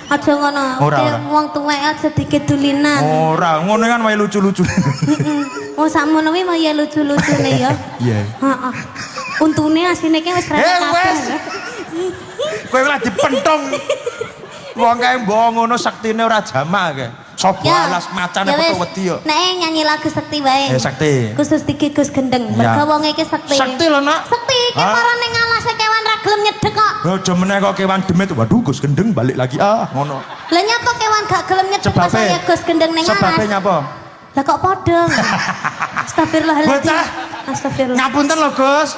Aja ngono. Ora, ora. Wong tuwek aja dikedulinan. Ora, ngono kan wae lucu-lucu. Heeh. Wong sakmono kuwi mah ya lucu-lucune ya. Iya. Heeh. Untune asine ki wis rewel Eh, kabeh. wes. Kowe lah dipentung. Wong kae mbok ngono sektine ora jamak kae. Sobo alas macane ya petuk wis. wedi yo. Nek nyanyi lagu sekti wae. Eh sekti. Khusus iki Gus Gendeng. Ya. Mergo wong iki sekti. Sekti lho, Nak. Sekti iki Hah? para ning alase kewan ra gelem nyedek kok. Aja meneh kok kewan demit. Waduh, Gus Gendeng balik lagi. Ah, ngono. Lah nyapa kewan gak gelem nyedek pas Sebabe. saya Gus Gendeng ning alas. Sebabe nyapa? Lah kok padha? Astagfirullahaladzim. Bocah. Astagfirullah. Ngapunten lho, Gus.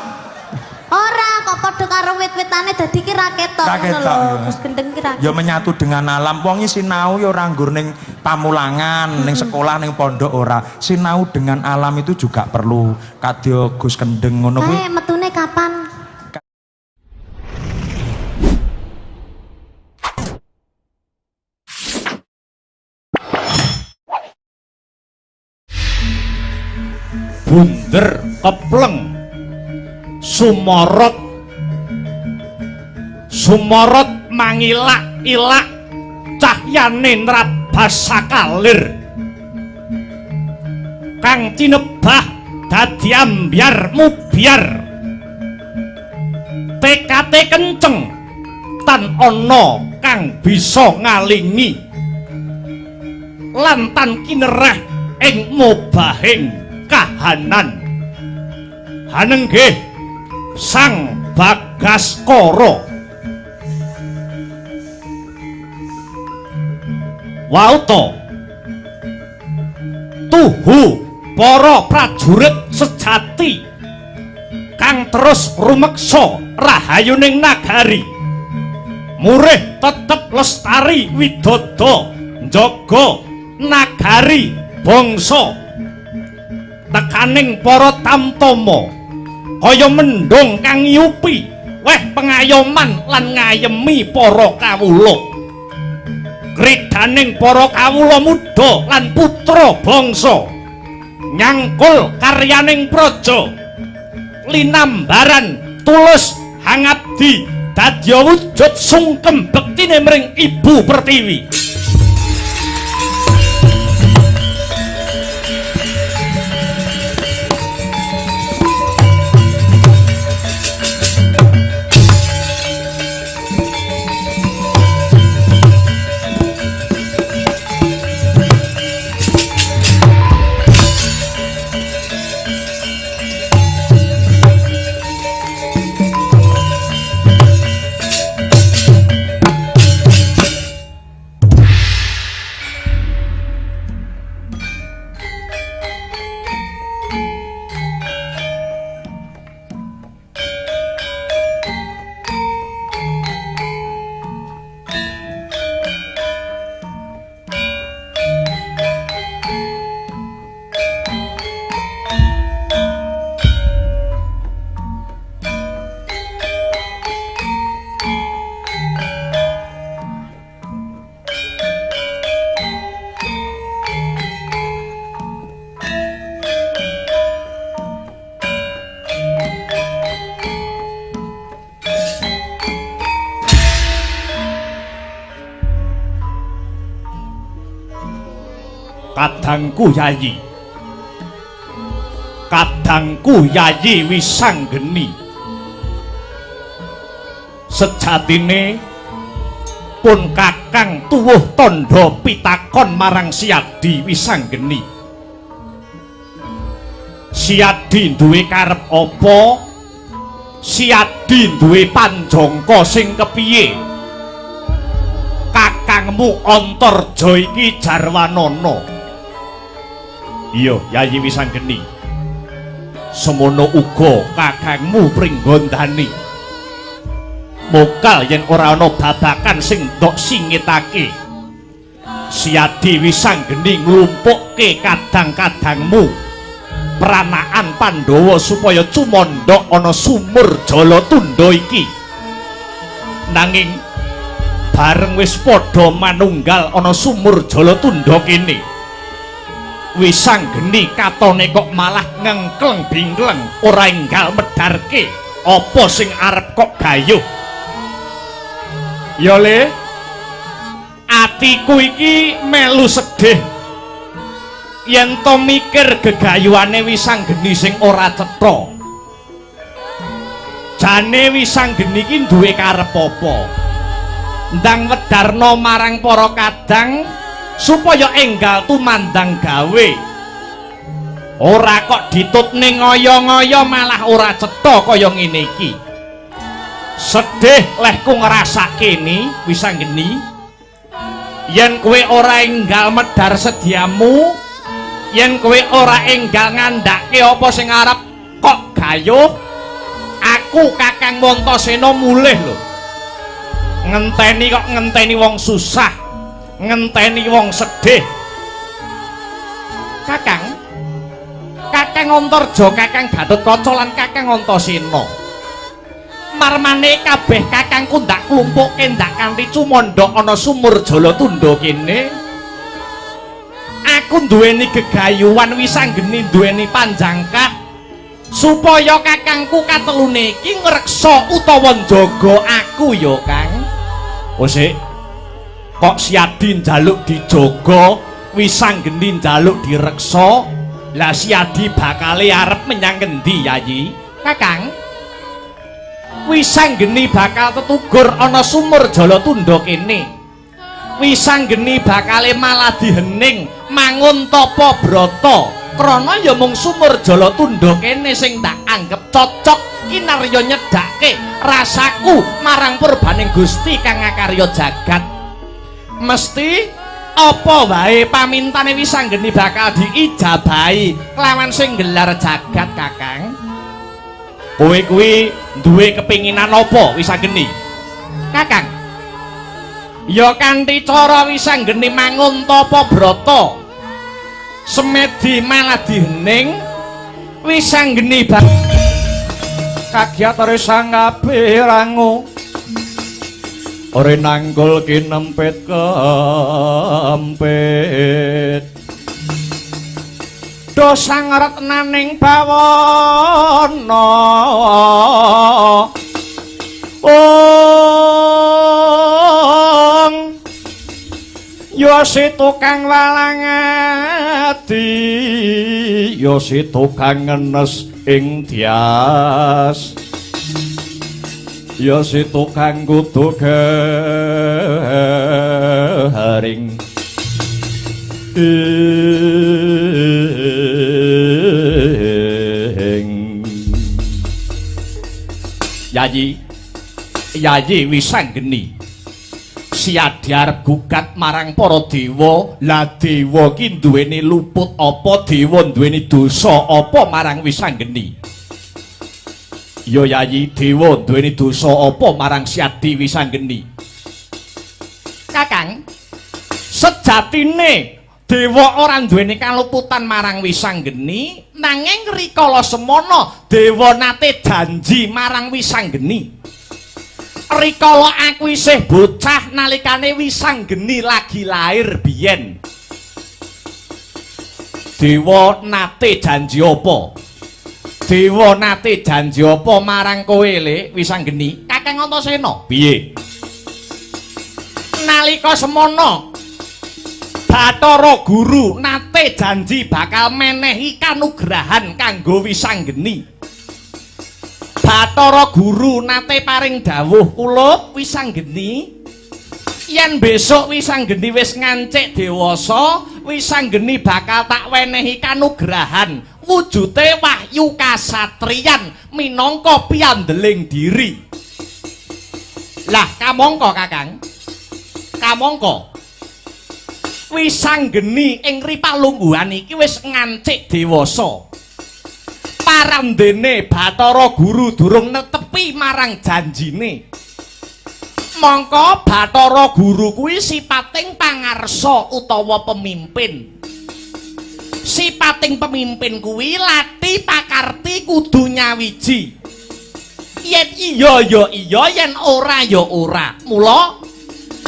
Ora kok padha karo wit-witane dadi ki ra ketok Ra ngono ketok, lho. ya. Gus Gendeng ki ra. Ya menyatu dengan alam. Wong iki sinau ya ora nggur ning pamulangan, ning sekolah, ning pondok ora. Sinau dengan alam itu juga perlu. Kadya Gus Kendeng ngono kuwi. Kae metune kapan? Bunder kepleng sumorot sumorot mangilak-ilak cahyane nrabas sakalir kang tinebah dadi ambyar mubyar tekate kenceng tan ana kang bisa ngalingi lan tan kinereh ing mobahing kahanan. Hanenggih Sang Bagaskara. Wauta tuhu para prajurit sejati kang terus rumeksa rahayuning nagari murih tetep lestari widodo njaga nagari bangsa tekaning para tamtama kaya mendung kang ngiyupi weh pengayoman lan ngayemi para kawula kridaning para kawula muda lan putra bangsa nyangkul karyaning praja linambaran tulus hangabdi dadya wujud sungkem bektine mring Ibu Pertiwi. Kadangku Yayi, kadangku Yayi Wisanggeni, sejatine pun kakang tuwuh tandha pitakon marang Siadi Wisanggeni. Siadi duwe karep apa? Siadi duwe panjangka sing kepiye? Kakangmu Antarja iki jarwanana. Iya, Yayi Wisanggeni. Semono uga kakangmu Pringgondani. Mokal yen ora ana babakan sing ndok singitake. Siadi Wisanggeni nglumpukke kadang-kadangmu pranaan Pandhawa supaya cumandha ana sumur Jalatunda iki. Nanging bareng wis padha manunggal ana sumur Jalatunda kene, Wisanggeni katone kok malah ngengkleng bingkleng ora enggal medharke apa sing arep kok gayuh. Ya Le, atiku iki melu sedih yen to mikir gegayuhane Wisanggeni sing ora cetha. Jane Wisanggeni iki duwe karep apa? Ndang wedarna marang para kadang supaya enggal tumandang gawe. Ora kok ditutne ngoyo-ngoyo malah ora cetha kaya ngene iki. Sedih lehku ngrasake ni Wisanggeni, yen kowe ora enggal medhar sediamu, yen kowe ora enggal ngandhake apa sing arep kok gayuh, aku Kakang Antasena mulih lho. Ngenteni kok ngenteni wong susah, ngenteni wong sedih. Kakang, Kakang Antarja, Kakang Gatotkaca lan Kakang Antasena. Marmane kabeh kakangku ndak klumpukke ndak kanthi cumandha ana sumur Jalatunda kene. Aku duweni gegayuhan Wisanggeni duweni panjangkah supaya kakangku katelune iki ngreksa utawa njaga aku ya, Kang. Oh sik. Kok Siadi njaluk dijaga, Wisanggeni njaluk direksa. Lah Siadi bakale arep menyang ngendi, Yayi? Kakang, Wisanggeni bakal tetugur ana sumur Jalatunda kene. Wisanggeni bakale malah dihening mangun tapa brata. Krana ya mung sumur Jalatunda kene sing tak anggep cocok kinarya nyedhake rasaku marang purbaning Gusti kang ngakarya jagat. Mesti apa wae pamintane Wisanggeni bakal diijabahi kelawan sing gelar jagat, Kakang. Kowe kuwi duwe kepinginan apa Wisanggeni? Kakang, ya kanthi cara Wisanggeni mangun tapa brata semedi malah dihening, Wisanggeni kagiat resang kapirangu ora nanggul kinempit kempit dosang retnaning bawana. Ong ya si tukang walang ati, ya si tukang ngenes ing dias, ya si tukang kudu garing. Yayi, Yayi Wisanggeni Siadi arep gugat marang para dewa. Lah dewa ki duweni luput apa, dewa duweni dosa apa marang Wisanggeni? Ya Yayi, dewa duweni dosa apa marang Siadi Wisanggeni? Kakang, sejatine dewa ora duweni kaluputan marang Wisanggeni, nanging rikala semana dewa nate janji marang Wisanggeni. Rikala aku isih bocah nalikane Wisanggeni lagi lahir biyen. Dewa nate janji apa? Dewa nate janji apa marang kowe, Le Wisanggeni? Kakang Antasena. Piye? Nalika semana Bathara Guru nate janji bakal menehi kanugrahan kanggo Wisanggeni. Bathara Guru nate paring dawuh, kula Wisanggeni, yen besok Wisanggeni wis ngancik dewasa, Wisanggeni bakal tak wenehi kanugrahan wujute wahyu kasatriyan minangka piandeling diri. Lah kamangka Kakang, kamangka Wisanggeni ing ripalungguhan iki wis ngancik dewasa. Parandene Bathara Guru durung netepi marang janjine. Mongko Bathara Guru kuwi sipating pangarsa utawa pemimpin. Sipating pemimpin kuwi lati pakarti kudu nyawiji. Yen iya ya iya, yen ora ya ora. Mula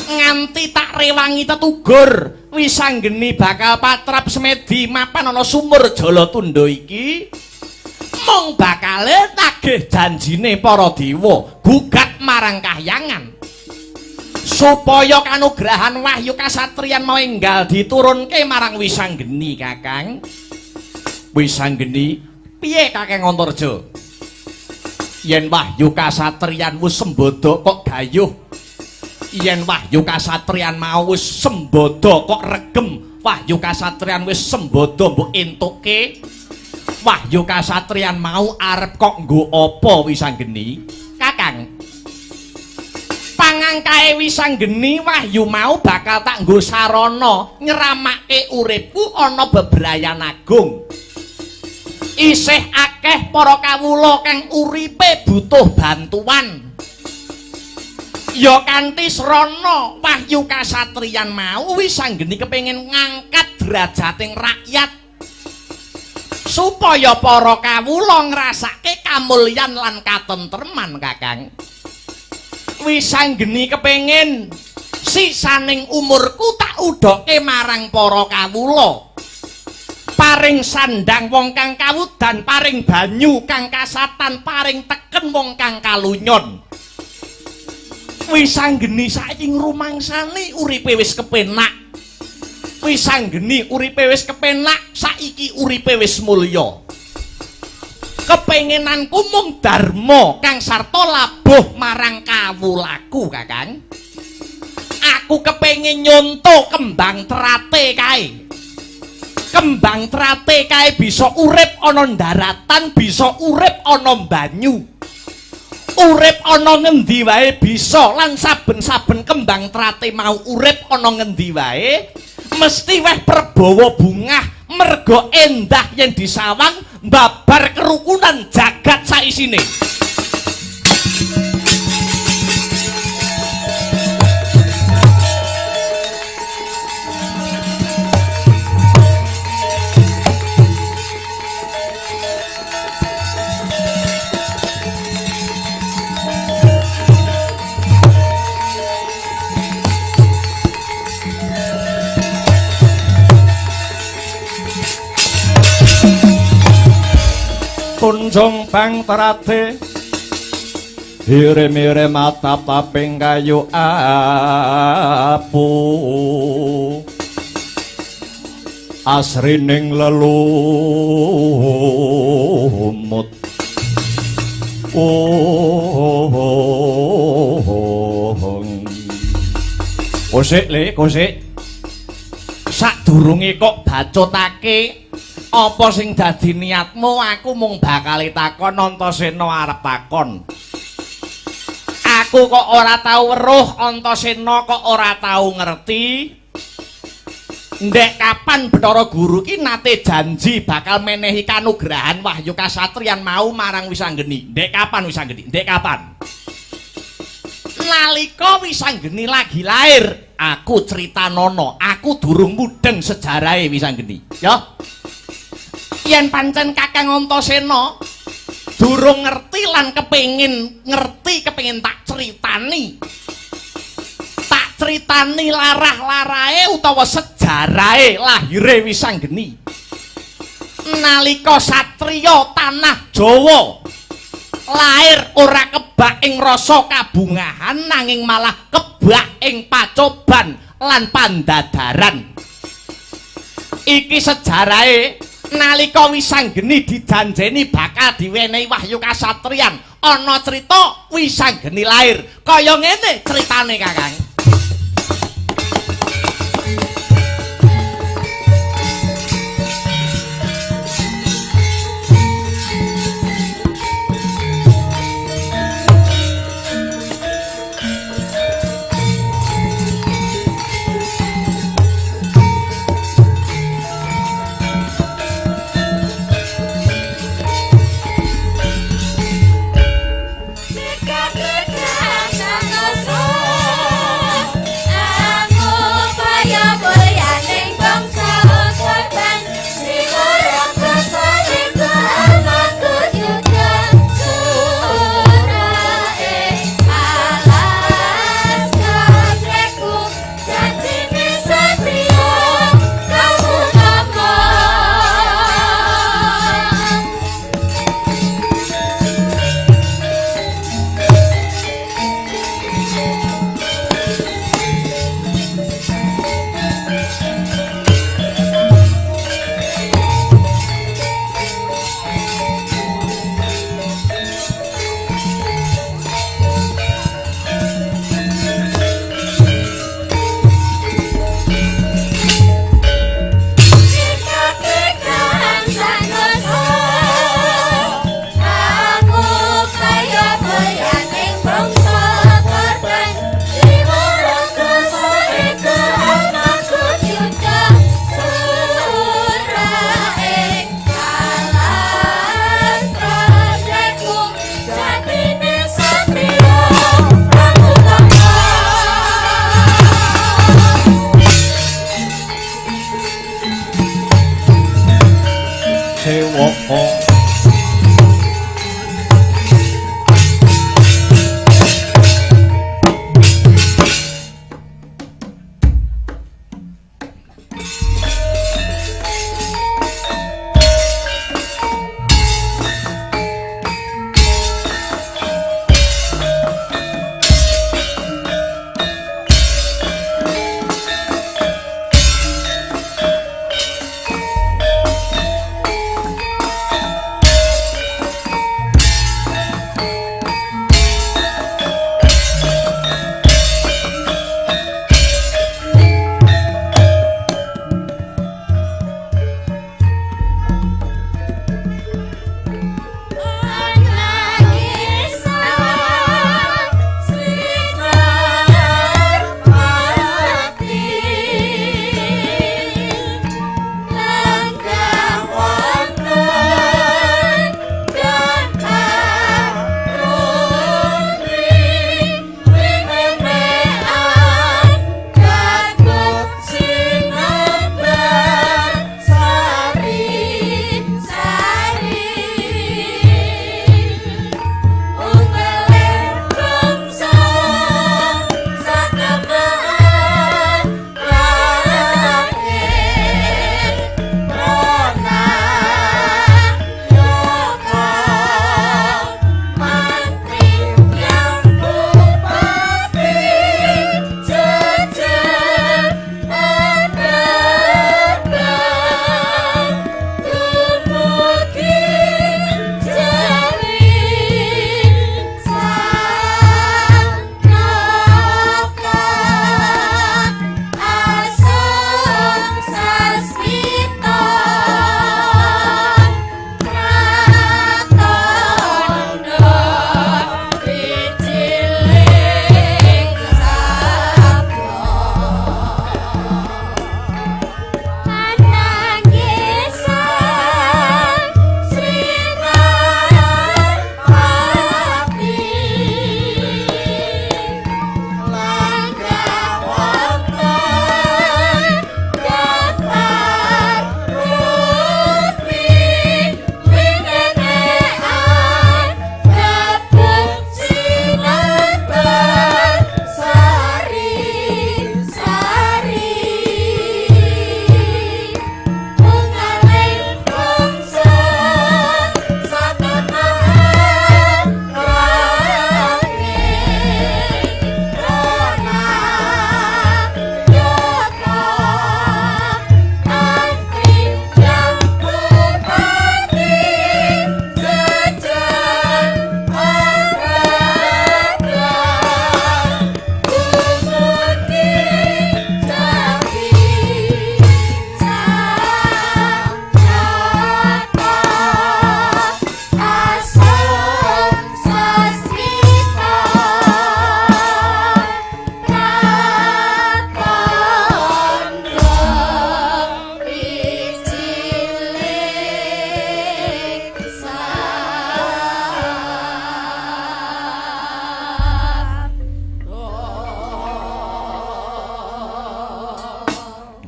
nganti tak rewangi tetugur Wisanggeni bakal patrap semedi mapan ana sumur Jalatunda iki, mung bakale tagih janjine para dewa gugat marang kahyangan. Supaya kanugrahan wahyu kasatriyan mau enggal diturunke marang Wisanggeni, Kakang. Wisanggeni, piye Kakang Antarja? Yen wahyu kasatriyan wis sembada kok gayuh. Yen wahyu kasatriyan mau wis sembada kok regem. Wahyu kasatriyan wis sembada mbok entuke. Wahyu kasatriyan mau arep kok nggo apa Wisanggeni? Kakang, pangangkae Wisanggeni wahyu mau bakal tak nggo sarana nyeramake uripku ana bebrayan agung. Isih akeh para kawula kang uripe butuh bantuan. Ya kanthi srana wahyu kasatriyan mau Wisanggeni kepengin ngangkat derajating rakyat supaya para kawula ngrasake kamulyan lan katentreman, Kakang. Wisanggeni kepengin sisaning umurku tak udhoke marang para kawula. Paring sandang wong kang kawudan, paring banyu kang kasatan, paring teken wong kang kalunyon. Wisanggeni saiki ngrumangsani uripe wis kepenak. Wisanggeni uripe wis kepenak, saiki uripe wis mulya. Kepengenanku mung dharma kang sarta labuh marang kawulaku, Kakang. Aku kepengin nyonto kembang terate kae. Kembang terate kae bisa urip ana ndaratan, bisa urip ana banyu. Urip ana ngendi wae bisa, lan saben-saben kembang terate mau urip ana ngendi wae mesti weh perbawa bungah merga endah yen disawang mbabar kerukunan jagat saisine. Tunjung bang terate hirim-hirim atap-taping kayu apu asrining lelumut kosik le kosik sadurunge kok bacotake apa sing dadi niatmu, aku mung bakal takon Antasena arep takon. Aku kok ora tau weruh Antasena, kok ora tau ngerti. Ndek kapan Bathara Guru ki nate janji bakal menehi kanugrahan wahyu kasatriyan mau marang Wisanggeni. Ndek kapan Wisanggeni? Ndek kapan? Nalika Wisanggeni lagi lahir, aku critanono, aku durung mudheng sejarahe Wisanggeni. Ya. Yen pancen Kakang Antasena durung ngerti lan kepengin ngerti, kepengin tak critani. Tak critani larah-larahe utawa sejarahe lahire Wisanggeni. Nalika satriya tanah Jawa lair ora kebak ing rasa kabungahan nanging malah kebak ing pacoban lan pandadaran. Iki sejarahe nalika Wisanggeni dijanjeni bakal diwenehi wahyu kasatriyan, ana crita Wisanggeni lair. Kaya ngene critane, Kakang. Dekat-dekat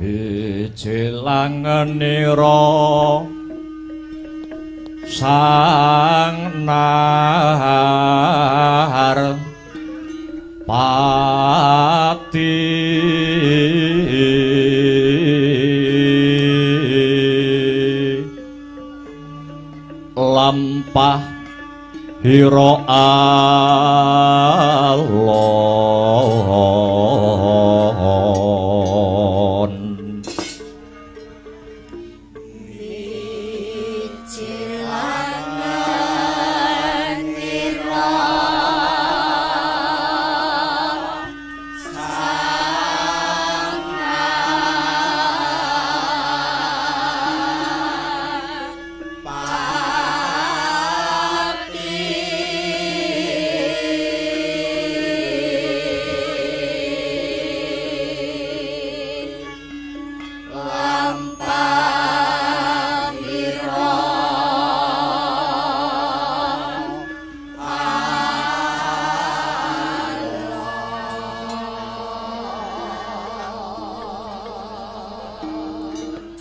Wijilangenira sang nahar pati lampah hira alon.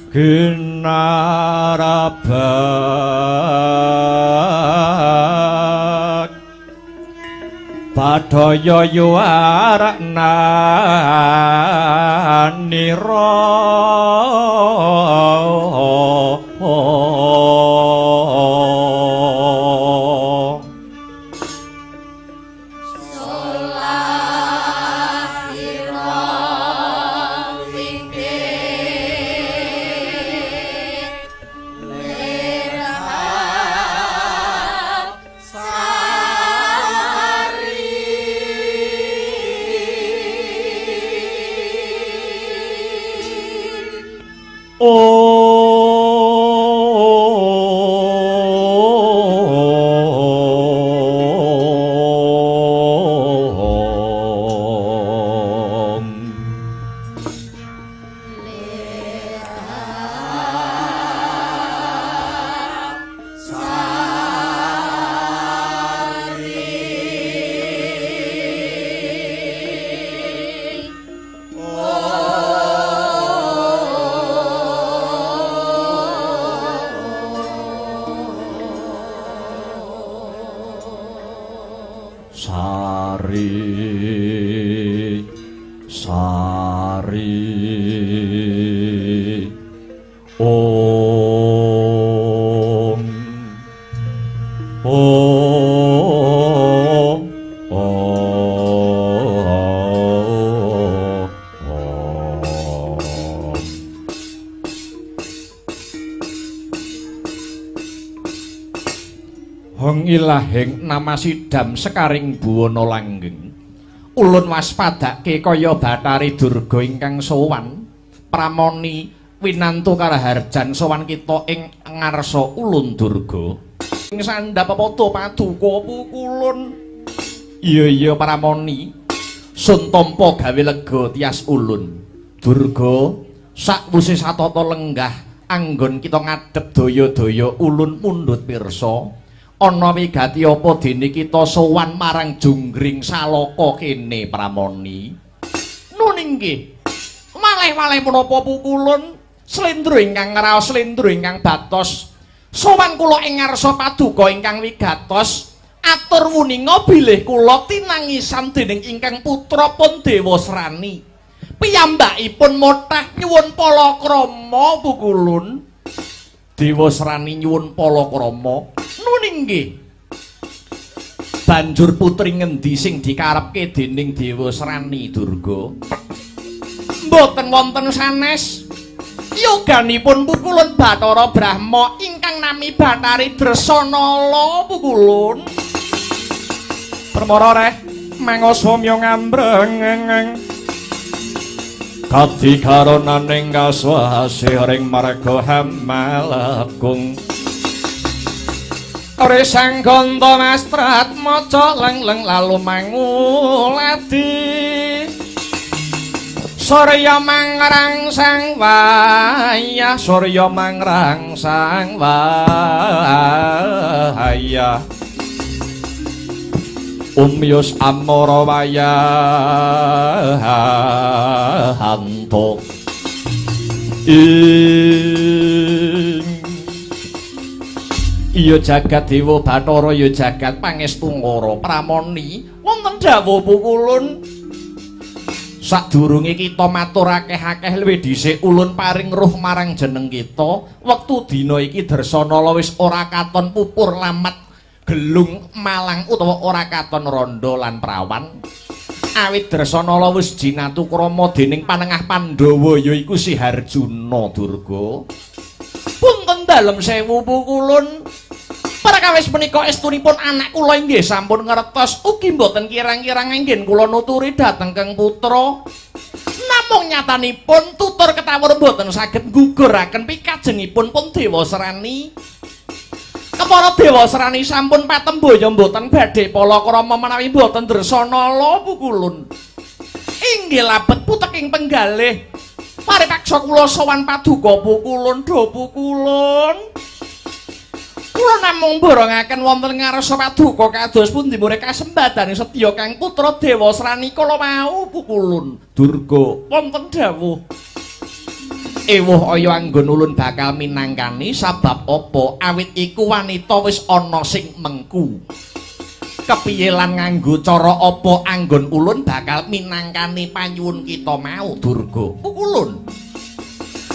Ginarabak Badaya yuwarakna nira Sari sari om om om. Hong ilahing nama sidam sekaring buwana langgeng. Ulun waspadake kaya Bathari Durga ingkang sowan pramoni winantu karaharjan sowan kita ing ngarsa ulun Durga. Ing sandhap pepodo paduka pukulun. Iya iya pramoni sun tampa gawe lega tias ulun. Durga sakwuse satata lenggah anggon kita ngadhep daya-daya ulun mundhut pirsa. Ana wigati apa dene kita sowan marang Junggring Salaka kene pramoni. Nun inggih. Malih-malih menapa pukulun slendro ingkang ngraos slendro ingkang batos. Sowan kula ing ngarsa paduka ingkang wigatos atur wuninga bilih kula tinangisan dening ingkang putra pun Dewasrani. Piyambakipun motah nyuwun palakrama pukulun. Dewasrani nyuwun palakrama. Nun inggih. Banjur putri ngendi sing dikarepke dening Dewasrani Durga? Mboten wonten sanes. Yoganipun pukulun Bathara Brahma ingkang nami Bathari Dresanala pukulun. Permara reh mangosomya ngambreng. Kadikaronaning kaswasih ring marga Hamalakung. Ore sang ganta mastrat maca leng-leng lalu manguladi. Surya mangrangsang wayah, surya mangrangsang wayah. Umyus amara wayahanto. Ing iya jagat dewa Bathara ya jagat pangestungkara Pramoni wonten dawuh pukulun. Sadurunge kita matur akeh-akeh luwih dhisik ulun paring roh marang jeneng kita. Wektu dina iki Dresanala wis ora katon pupur lamat gelung malang utawa ora katon randha lan prawan. Awit Dresanala wis jinatu krama dening panengah Pandhawa yaiku Si Harjuna Durga. Punten dalem sewu pukulun. Perkawis menika estunipun anak kula inggih sampun ngertos ugi mboten kirang-kirang anggen kula nuturi dhateng Kang Putra. Namung nyatanipun tutur ketawur mboten saged ngguguraken pikajengipun pun Dewasrani. Kepara Dewasrani sampun patembaya mboten badhe palakrama menawi mboten Dresanala pukulun. Inggih labet puteking penggalih. Paripaksa kula sowan paduka pukulun do pukulun. Kula namung borongaken wonten ngarsa paduka kados pundi mure kasembadane setya Kang Putra Dewasrani kala wau pukulun. Durga wonten dawuh. Ewuh aya anggon ulun bakal minangkani sabab apa awit iku wanita wis ana sing mengku. Kepiye lan nganggo cara apa anggon ulun bakal minangkani panyuwun kita mau Durga pukulun.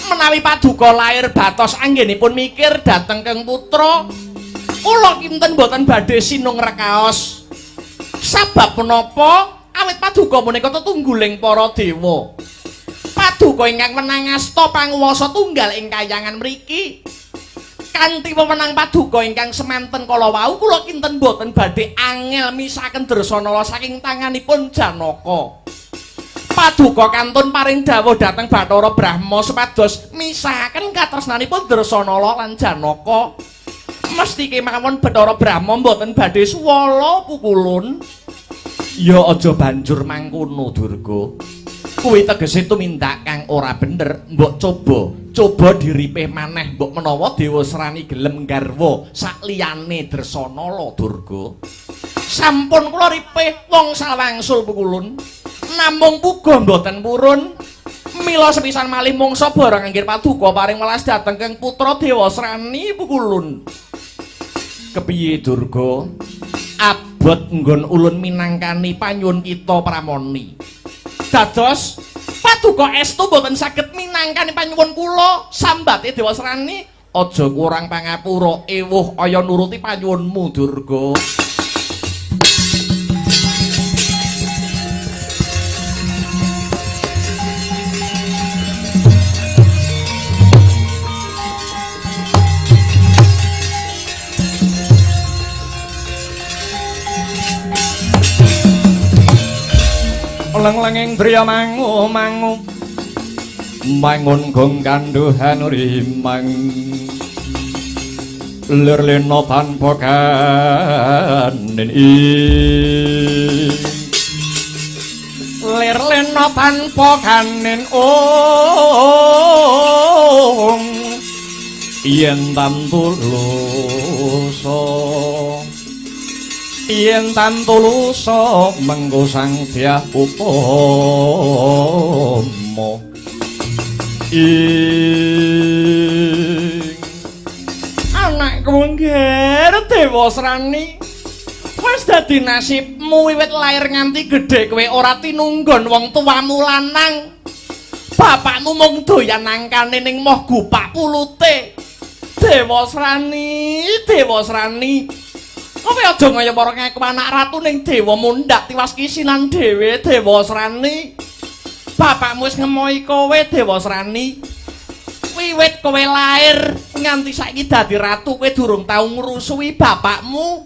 Menawi paduka lair batos anggenipun mikir dhateng Kang Putra, kula kinten boten badhe sinung rekaos. Sabab menapa awit paduka menika tetungguling para dewa. Paduka ingkang menang asta panguwasa tunggal ing kayangan mriki. Kanthi wewenang paduka ingkang semanten kala wau kula kinten boten badhe angel misaken Dresanala saking tanganipun Janaka. Paduka kantun paring dawuh dhateng Bathara Brahma supados misahaken katresnanipun Dresanala lan Janaka. Mesti kemawon Bathara Brahma mboten badhe suwala pukulun. Ya aja banjur mangkono Durga. Kuwi tegese tumindak kang ora bener, mbok coba diripih maneh mbok menawa Dewasrani gelem garwa sakliyane Dresanala Durga. Sampun kula ripih wong sawangsul pukulun. Namung puga mboten purun. Mila sepisan malih mangsa barang anggir paduka paring welas dhateng Kang Putra Dewasrani pukulun. Kepiye Durga? Abot nggon ulun minangkani panyuwun kita Pramoni. Dados paduka estu mboten saged minangkani panyuwun kula sambate Dewasrani aja kurang pangapura ewuh aya nuruti panyuwunmu Durga. Leng-lenging driya mangu mangu mangun gong kanduhan rimang lir lena tanpa kanin lir lena tanpa kanin ong yen tantulusa yen tantulusa mengko sang Dyah Upama ing anakku ngger Dewasrani wis dadi nasibmu wiwit lair nganti gedhe kowe ora tinunggon wong tuamu lanang. Bapakmu mung doyan nangkane ning moh gupak pulute. Dewasrani, Dewasrani, kowe aja ngaya para ngaku anak ratu ning dewa mundhak tiwas kisinan dhewe Dewasrani. Bapakmu wis ngemohi kowe Dewasrani. Wiwit kowe lair nganti saiki dadi ratu kowe durung tau ngrusuhi bapakmu.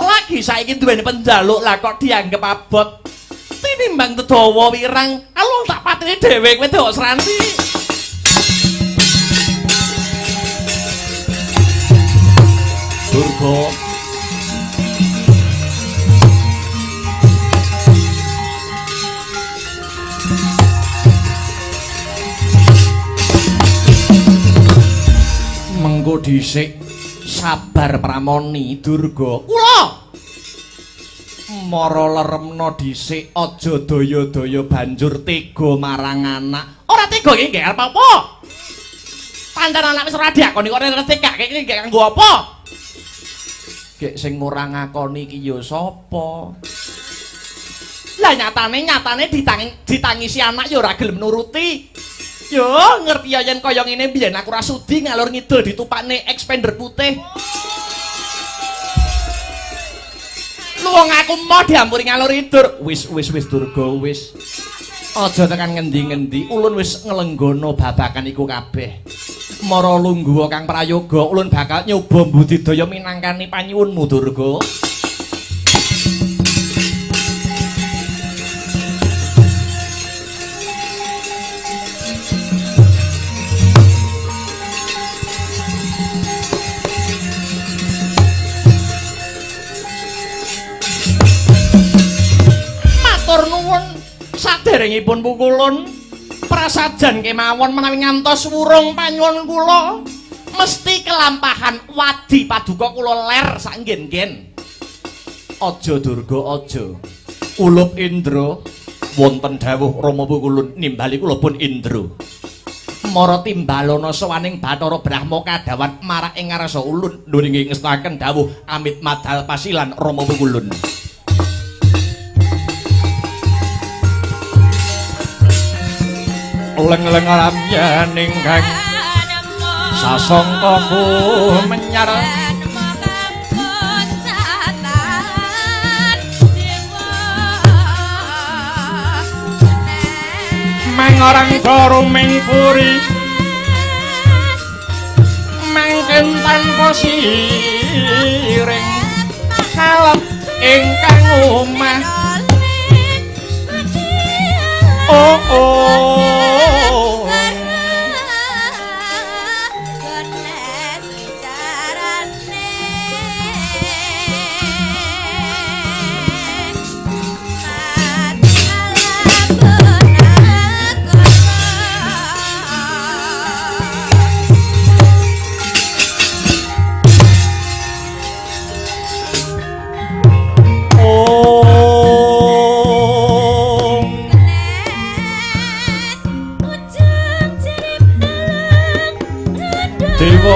Lagi saiki duweni penjaluk lah kok dianggep abot. Tinimbang dedawa wirang, alung tak pateni dhewe kowe Dewasrani. Durga mengko dhisik sabar Pramoni Durga. Kula mara leremna dhisik aja daya-daya banjur tega marang anak. Ora tega iki nggih arep apa? Pancen anak wis ora diakoni kok ngertekake iki kanggo apa? Gek sing ora ngakoni iki ya sapa? Lah nyatane ditangisi anak ya ora gelem nuruti. Yo ngerti ya yen kaya ngene mbiyen aku ora sudi ngalor ngidul ditupakne Xpander putih. Lu wong aku mau diampuri ngalor ngidul. Wis wis wis Durga wis. Aja tekan ngendi-ngendi, ulun wis nglenggono babakan iku kabeh. Mara lungguh Kang Prayoga, ulun bakal nyoba mbudidaya minangkani panyuwunmu Durga. Matur nuwun saderengipun pukulun prasajan kemawon menawi ngantos wurung panyuwun kula mesti kelampahan wadi paduka kula ler sak nggen-nggen. Aja Durga aja. Ulup Indra wonten dawuh Rama Pukulun nimbali kula pun Indra. Mara timbalana sowaning Bathara Brahma kadhawan marak ing ngarsa ulun nduringi ngestaken dawuh amit madal pasilan Rama Pukulun. Leng-leng ramyaning kang sasangka menyar mangorang ruming puri mangken tanpa siring kalep ingkang omah. Oh oh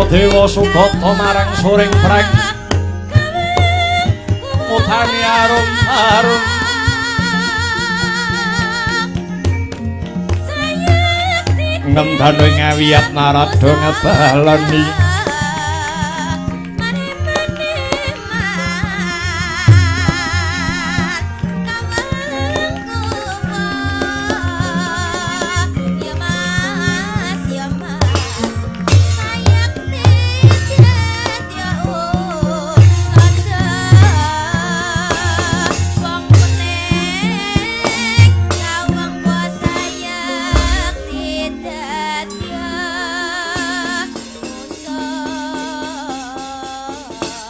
Dewa sugata marang soring preng utangi arum arum ngendane ngawiyat narada ngebaleni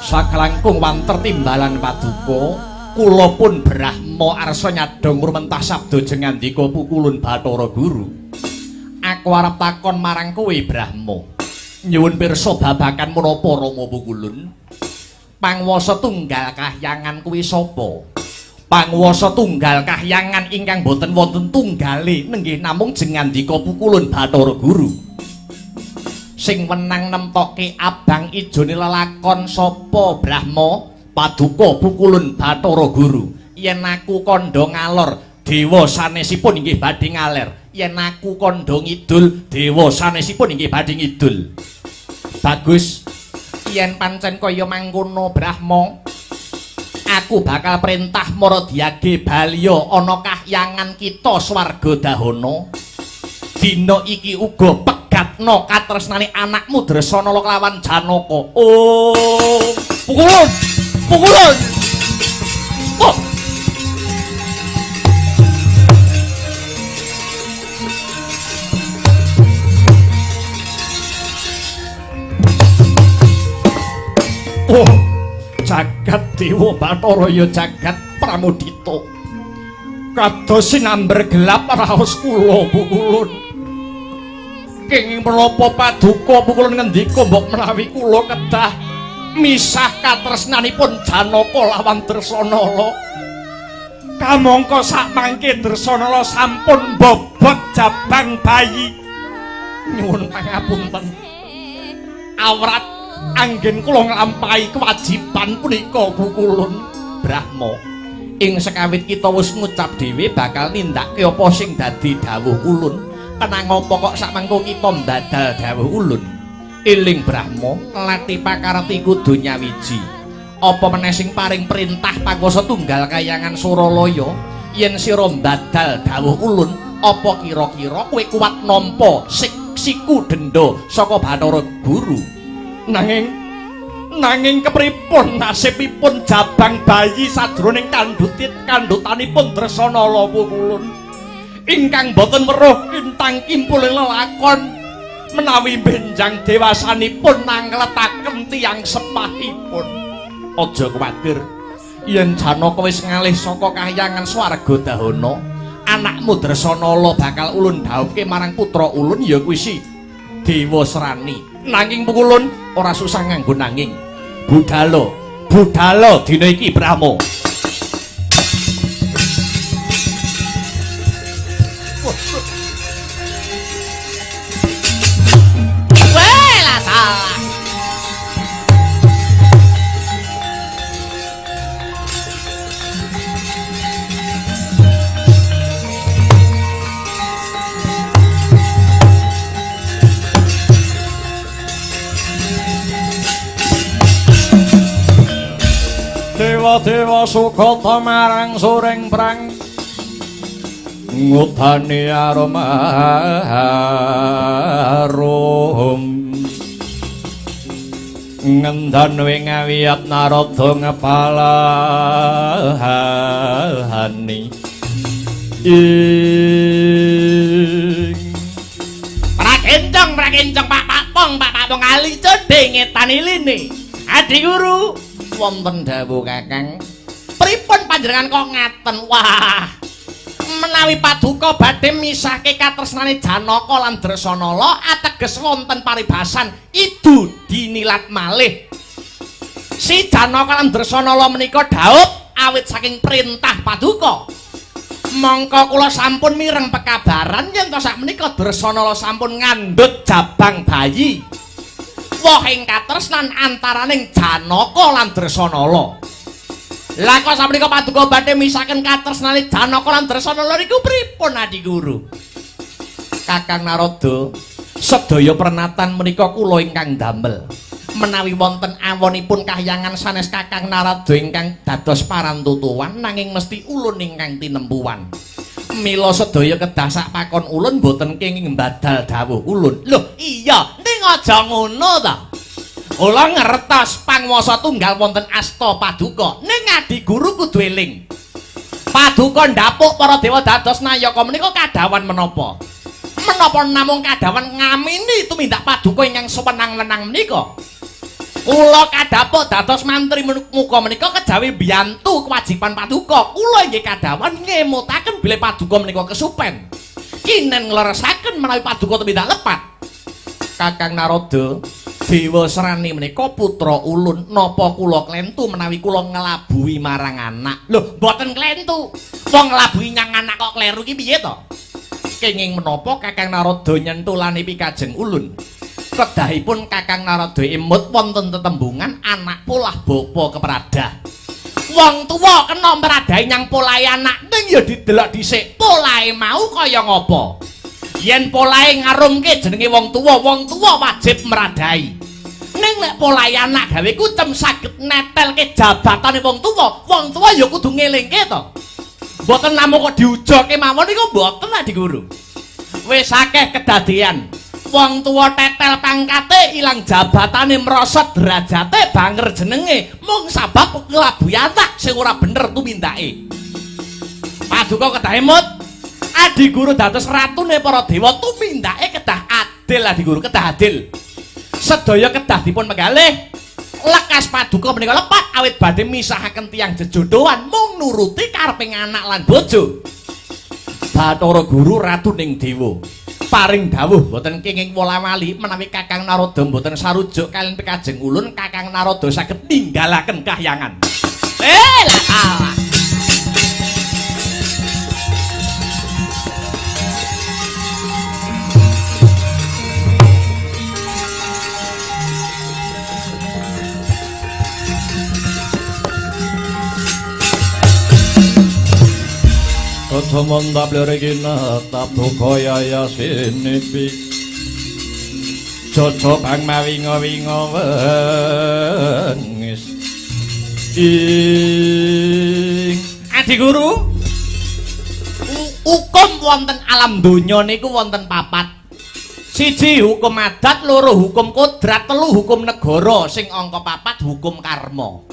saklangkung wanter timbalan paduka kula pun Brahma arsa nyadong rumentah sabda jengandika pukulun Bathara Guru. Aku arep takon marang kowe Brahma, nyuwun pirsa babakan menapa Rama Pukulun? Panguwasa tunggal kahyangan kuwi sapa? Panguwasa tunggal kahyangan ingkang boten wonten tunggale nenggih namung jengandika pukulun Bathara Guru. Sing wenang nemtokke abang ijone lelakon sapa Brahma? Paduka pukulun Bathara Guru. Yen aku kandha ngalor, dewa sanesipun inggih badhe ngaler. Yen aku kandha ngidul, dewa sanesipun inggih badhe ngidul. Bagus. Yen pancen kaya mangkono Brahma, aku bakal perintah mara diage baliya ana kahyangan kita swarga dahana. Dina iki uga pegatno katresnane anakmu Dresanala kelawan Janaka. Oh, pukulun, pukulun. Oh. Oh, jagat Dewa Bathara ya jagat Pramudita. Kados sinamber gelap raos kula pukulun. Kenging menapa paduka pukulun ngendika mbok menawi kula kedah misah katresnanipun Janaka lawan Dresanala. Kamangka sakmangke Dresanala sampun mbobot jabang bayi. Nyuwun pangapunten. Awrat anggen kula nglampahi kewajiban punika pukulun Brahma. Ing sekawit kita wis ngucap dhewe bakal nindakake apa sing dadi dawuh ulun. Kenang apa kok sakmengko kita mbadal dawuh ulun? Eling Brahma, lati pakarti kudu nyawiji. Apa meneh sing paring perintah panguwasa tunggal kayangan Suralaya yen sira mbadal dawuh ulun, apa kira-kira kowe kuat nampa siku denda saka Bathara Guru? Nanging kepripun nasibipun jabang bayi sajroning kandhutanipun Dresanala pukulun ingkang boten weruh kintang kimpuling lelakon menawi benjang dewasanipun nangletaken tiyang sepahipun. Aja kuwatir yen Janaka wis ngalih saka kahyangan swarga dahana, anakmu Dresanala bakal ulun dhawuhke marang putra ulun ya kuwi si Dewasrani. Nanging pukulun ora susah nganggo nanging. Budalo, budalo dina iki Brahma. Weh lah salah. Dewa-dewa sukata marang suring prang ngudani aroma arum ngendan wing awiyat Narada ngepalahani ing prakencong Pak Pakpong Pak Pakpong ali codhe ngetan iline. Adi guru wonten dawuh Kakang, pripun panjenengan kok ngaten? Wah, menawi paduka badhe misahke katresnane Janaka lan Dresanala ateges wonten paribasan idu dinilat malih. Si Janaka lan Dresanala menika dhaup awit saking perintah paduka. Mongko kula sampun mireng pekabaran yen to sakmenika Dresanala sampun ngandhut jabang bayi. Wohing katresnan antaraning Janaka lan Dresanala. Lah kok sakmenika paduka badhe misahaken katresnane Janaka lan Dresanala niku pripun Adi Guru? Kakang Narada, sedaya pernatan menika kula ingkang damel. Menawi wonten awonipun kahyangan sanes Kakang Narada ingkang dados parantutuwan nanging mesti ulun ingkang tinempuwan. Mila sedaya kedah sak pakon ulun boten kenging mbadal dawuh ulun. Lho iya, ning aja ngono ta. Kula ngertos panguwasa tunggal wonten asta paduka, ning Adi Guru kudu eling. Paduka ndhapuk para dewa dados nayaka menika kadhawan menapa? Menapa namung kadhawan ngamini tumindak paduka ingkang sewenang-wenang menika? Kula kadhapuk dados mantri muka menika kejawi mbiyantu kewajiban paduka. Kula inggih kadhawan ngemutaken bilih paduka menika kesupen. Kinen ngleresaken menawi paduka tumindak lepat. Kakang Narada, Dewasrani menika putra ulun, napa kula klentu menawi kula nglabuhi marang anak? Lho, mboten klentu. Wong nglabuhi nyang anak kok kleru ki piye to? Kenging menapa Kakang Narada nyentulane pikajeng ulun? Kedahipun Kakang Narada emut wonten tetembungan anak polah bapa kepradah. Wong tuwa kena mradahi nyang polahe anak, ning ya didelok dhisik polahe mau kaya ngapa. Yen polahe ngarumke jenenge wong tuwa wajib mradahi. Ning nek polahe anak gawe kucem saged netelke jabatane wong tuwa ya kudu ngelingke to. Mboten namung kok diujoke mawon niku mboten Adi Guru. Wis akeh kedadean wong tuwa tetel pangkate ilang jabatane merosot derajate banger jenenge mung sabab nglabuhi anak sing ora bener tumindake. Paduka kedah emut Adi Guru dados ratune para dewa tumindake kedah adil Adi Guru, kedah adil. Sedaya kedah dipun penggalih. Lekas paduka menika lepat awit badhe misahaken tiyang jejodohan mung nuruti kareping anak lan bojo. Bathara Guru ratuning dewa paring dawuh boten kenging wola-wali menawi Kakang Narada mboten sarujuk kaliyan pikajeng ulun, Kakang Narada saged ninggalaken kahyangan. Lah Allah. Praja mandap lirikina tabduka yayasinipi Jojo bang mawinga-winga wengis ing Adi Guru, hukum wonten alam donya niku wonten papat. Siji hukum adat, loro hukum kodrat, telu hukum negara, sing angka papat hukum karma.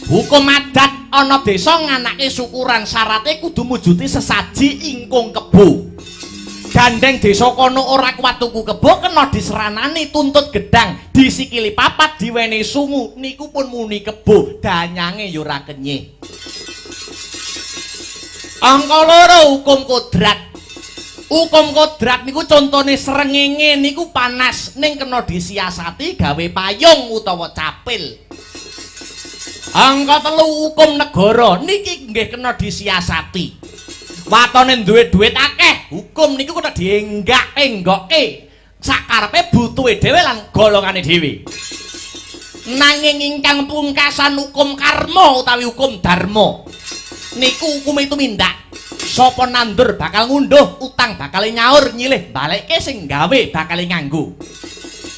Hukum adat ana desa nganake syukuran, syarate kudu mujuti sesaji ingkung kebo. Gandeng desa kono ora kuat tuku kebo, kena diseranani tuntut gedang, disikili papat, diwenehi sungu, niku pun muni kebo, danyange ya ora kenyih. Angka loro hukum kodrat. Hukum kodrat niku contone srengenge niku panas, ning kena disiasati gawe payung utawa capil. Angka telu hukum negara niki nggih kena disiasati. Watone duwe duit akeh, hukum niku kena dienggak-enggokke sakarepe butuhe dhewe lan golongane dhewe. Nanging ingkang pungkasan hukum karma utawi hukum dharma niku hukume tumindak. Sapa nandur bakal ngunduh, utang bakal nyaur, nyilih balekke sing gawe bakal nganggo.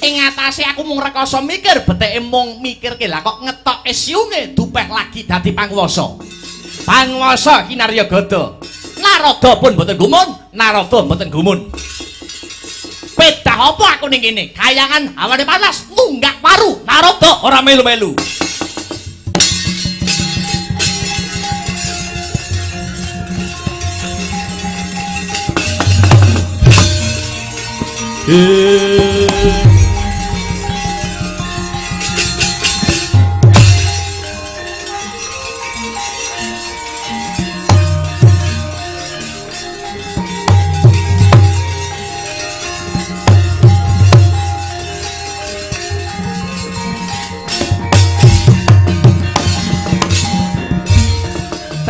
Ing atase aku mung rekoso mikir, beteke mung mikirke lah kok ngetoke siunge dupeh lagi dadi panguwasa. Panguwasa kinarya gada. Narada pun mboten gumun, Narada mboten gumun. Pedah apa aku ning kene? Kayangan hawane panas, nunggak paru, Narada ora melu-melu.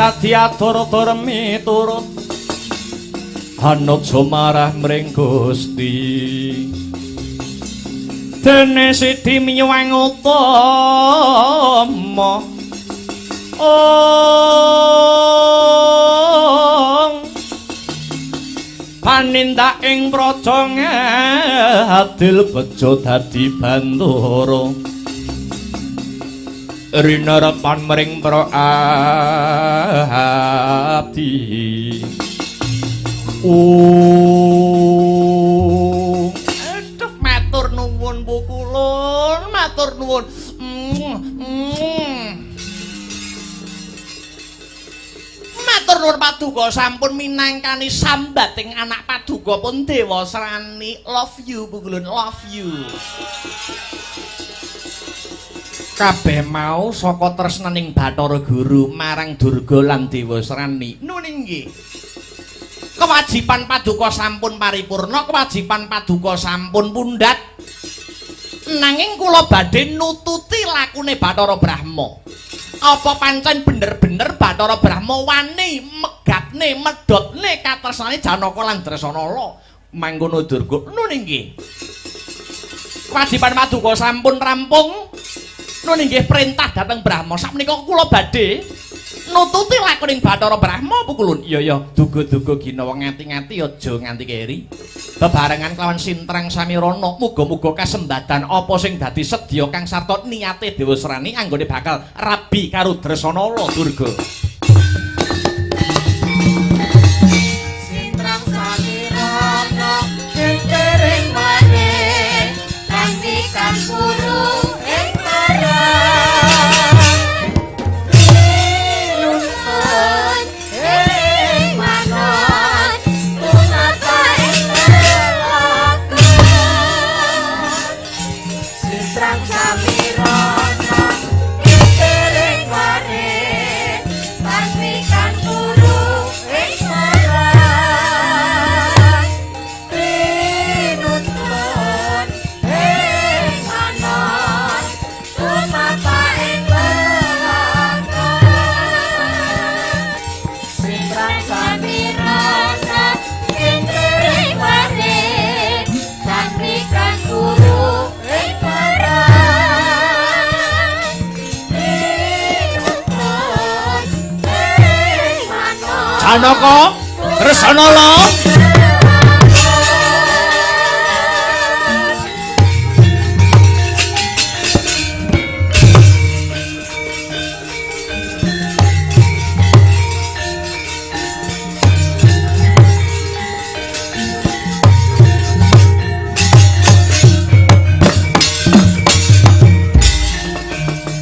Dadi atur-atur miturut anuja marah mring Gusti. Dene sidi miyuwang utama ong panindak ing praja ngadil bejo dadi bantara rinerepan mring para abdi. Aduh, matur nuwun Bu Kulun, matur nuwun. Matur nuwun Paduka sampun minangkani sambating anak Paduka pun Dewasrani. Love you Bu Kulun, love you. Kabeh mau saka tresnaning Bathara Guru marang Durga lan Dewasrani. Nun inggih. Kewajiban Paduka sampun paripurna, kewajiban Paduka sampun pundhat. Nanging kula badhe nututi lakune Bathara Brahma. Apa pancen bener-bener Bathara Brahma wani megatne, medhotne katresnane Janaka lan Dresanala? Mangkono Durga. Nun inggih. Kewajiban Paduka sampun rampung. Nun inggih perintah dhateng Brahma. Sakmenika kula badhe nututi lakuning Bathara Brahma Bu Kulun. Iya ya, duga-duga ginawa ngati-ngati aja nganti keri. Bebarengan kelawan Sintrang Samirana, muga-muga kasembadan apa sing dadi sedya kang sarta niate Dewasrani anggone bakal rabi karo Dresanala Durga. Sintrang Samirana gentering mane kang guru ing Samirana, Janaka, Dresanala.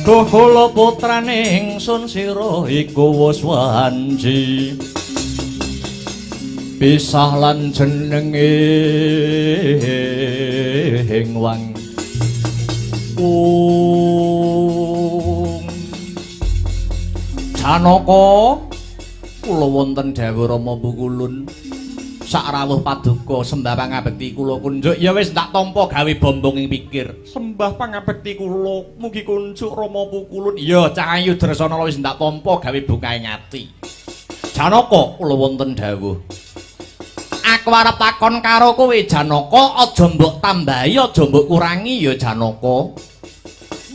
Duh kula putrane ingsun sira iku wis wanci. Pisah lan jenenge ing wang. Janaka, kula wonten dawuh Rama Pukulun. Sakrawuh paduka sembah pangabekti kula kunjuk. Ya wis tak tampa gawe bombong ing pikir. Sembah pangabekti kula mugi kunjuk Rama Pukulun. Ya cah ayu Dresanala wis tak tampa gawe bukae ati. Janaka, kula wonten dawuh. Aku arep takon karo kowe Janaka, aja mbok tambahi, aja mbok kurangi ya Janaka.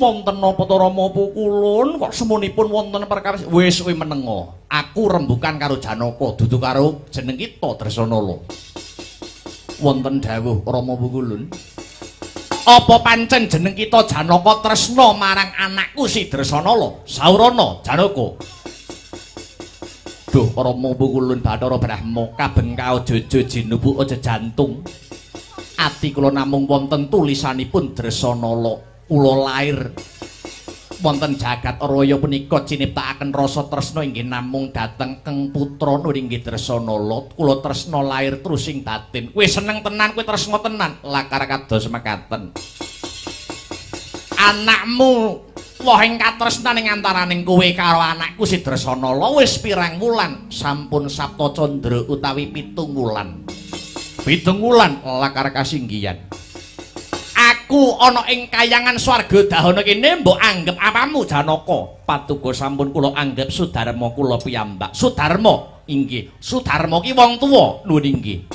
Wonten napa to Rama Pukulun kok semunipun wonten perkawis? Wis kowe menengo. Aku rembukan karo Janaka dudu karo jeneng kita Dresanala. Wonten dawuh Rama Pukulun. Apa pancen jeneng kita Janaka tresna marang anakku si Dresanala? Saurana Janaka. Duh Rama Pukulun Bathara Brahma kabeng kaojojo jinubu aja jantung. Ati kula namung wonten tulisanipun Dresanala. Kula lair wonten jagat raya punika ciniptakaken rasa tresna inggih namung dhateng keng putra inggih Dresanala. Kula tresna lair terus ing batin. Kowe seneng tenan, kowe tresna tenan. Lakar kados mekaten. Anakmu wohing katresnan ing antaraning kowe karo anakku si Dresanala wis pirang wulan? Sampun Sapta Candra utawi 7 wulan. 7 wulan lakar kasinggihan. Aku ana ing kayangan swarga dahana kene mbok anggep apamu Janaka? Patuko sampun kula anggep Sudarma kula piyambak. Sudarma inggih. Sudarma ki wong tuwa. Nuwun inggih.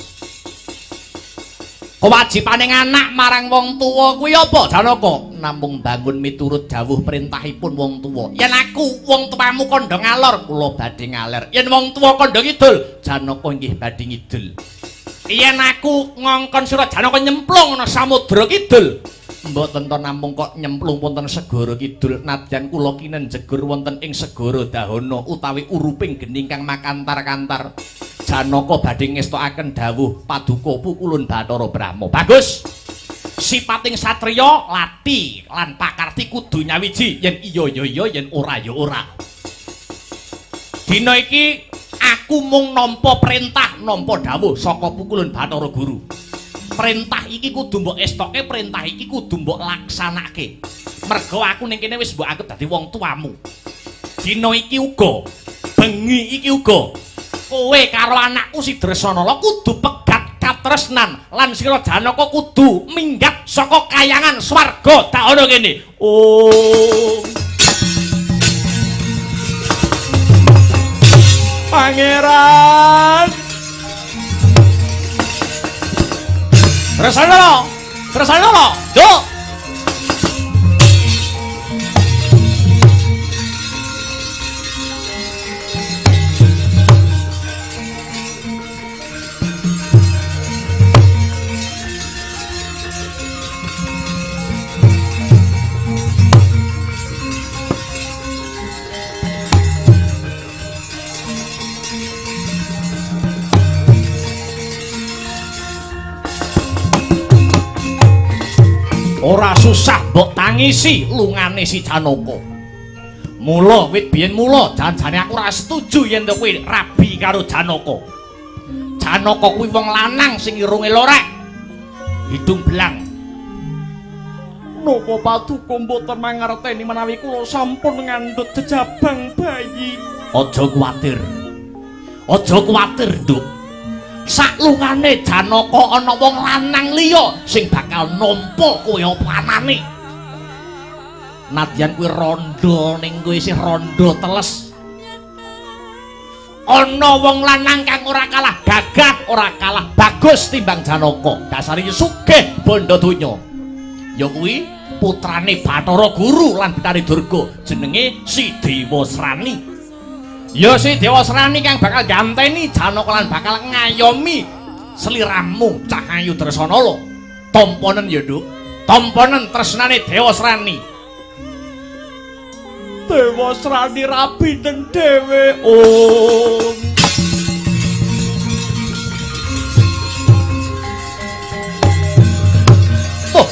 Kewajibane anak marang wong tuwa kuwi apa Janaka? Namung bangun miturut dawuh perintahipun wong tuwa. Yen aku wong tuamu kandha ngalor, kula badhe ngaler. Yen wong tuwa kandha ngidul, Janaka inggih badhe ngidul. Yen aku ngongkon sira Janaka nyemplung ana samudra kidul, mboten to namung kok nyemplung wonten segara kidul, nadyan kula kinenjegur wonten ing segara dahana utawi uruping geni kang makantar-kantar. Janaka badhe ngestokaken dawuh paduka Pukulun Bathara Brahma. Bagus. Sipating satriya lati lan pakarti kudu nyawiji, yen iya ya iya, yen ora ya ora. Dina iki aku mung nampa perintah, nampa dawuh saka Pukulun Bathara Guru. Perintah iki kudu mbok estoke, perintah iki kudu mbok laksanake. Mergo aku ning kene wis mbok anggep dadi wong tuamu. Dina iki uga, bengi iki uga, kowe karo anakku si Dresanala kudu pegat katresnan lan sira Janaka kudu minggat saka kayangan swarga dahana kene. Oh. Pangeran Dresanala, Dresanala, nduk. Ora susah mbok tangisi lungane si Janaka. Mula wit biyen mula janjane aku ora setuju yen kowe rabi karo Janaka. Janaka kuwi wong lanang sing irunge lorek, hidung belang. Napa paduka mboten mangerteni menawi kula sampun ngandhut jejabang bayi? Aja kuwatir. Aja kuwatir, Nduk. Saklungane Janaka ana wong lanang liya sing bakal nampa kowe apa anane. Nadyan kuwi rondo ning kowe isih rondo teles. Ana wong lanang kang ora kalah gagah, ora kalah bagus timbang Janaka. Dasare sugih bondo donya. Ya kuwi putrane Bathara Guru lan Bathari Durga, jenenge Si Dewasrani. Ya si Dewasrani kang bakal ganteni Janaka lan bakal ngayomi sliramu Cahayu Dresanala. Tomponen ya, Nduk. Tomponen tresnane Dewasrani. Dewasrani rabi ten dhewe. Om. Oh.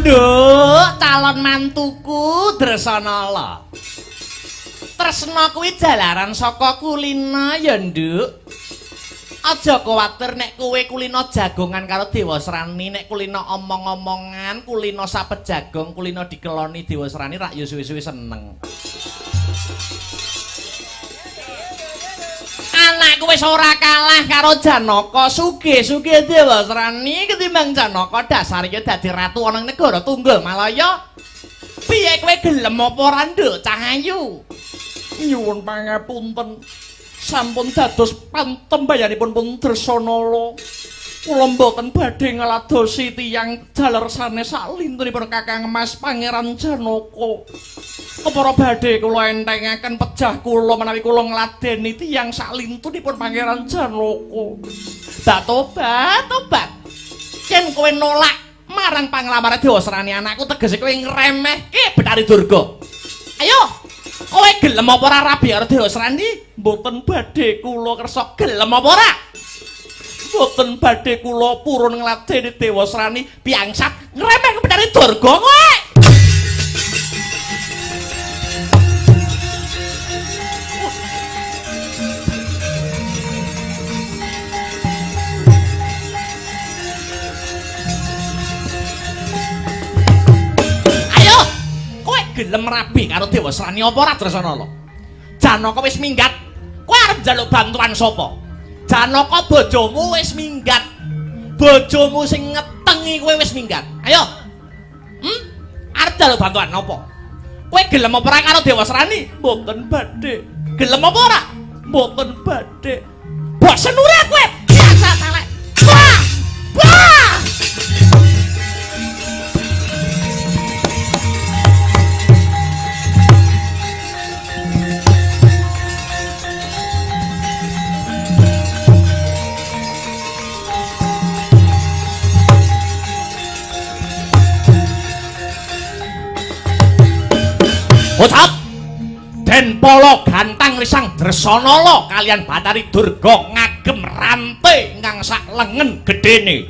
Nduk, calon mantuku Dresanala. Tresna kuwi jalaran saka kulina ya, Nduk. Aja kuwatir nek kowe kulina jagongan karo Dewasrani, nek kulina omong-omongan, kulina sapet jagong, kulina dikeloni Dewasrani rak ya suwe-suwe seneng. Anakku wis ora kalah karo Janaka, sugih-sugih Dewasrani ketimbang Janaka dasar ya dadi ratu ana ing negara Tunggul Malaya. Piye kowe gelem apa ora, Nduk Cahayu? Nyuwun pangapunten. Sampun dados pantembayanipun pun Dresanala. Kula mboten badhe ngladosi tiyang jaler sanes salintunipun Kakang Mas Pangeran Janaka. Kepara badhe kula entengaken pejah kula menawi kula ngladeni tiyang salintunipun Pangeran Janaka. Dak tobat, tobat. Yen kowe nolak marang panglamare Dewasrani anakku tegese kowe ngremehke Bathari Durga. Ayo, kowe gelem apa ora rabi karo Dewasrani? Mboten badhe kula kersa gelem apa ora? Mboten badhe kula purun ngladeni Dewasrani piangsat ngremehke Bathari Durga kowe. Ayo, kowe gelem rabi karo Dewasrani apa ora Dresanala? Janaka wis minggat, kowe arep njaluk bantuan sapa? Janaka bojomu wis minggat. Bojomu sing ngetengi kowe wis minggat. Ayo. Arep njaluk bantuan apa? Kowe gelem apa ora karo Dewasrani? Mboten badhe. Gelem apa ora? Mboten badhe. Bosen ora kowe? Biasa talek. Wah! Wah! Bocap Den Pala gantang risang Dresanala kalian Bathari Durga ngagem rante ingkang sak lengen gedene.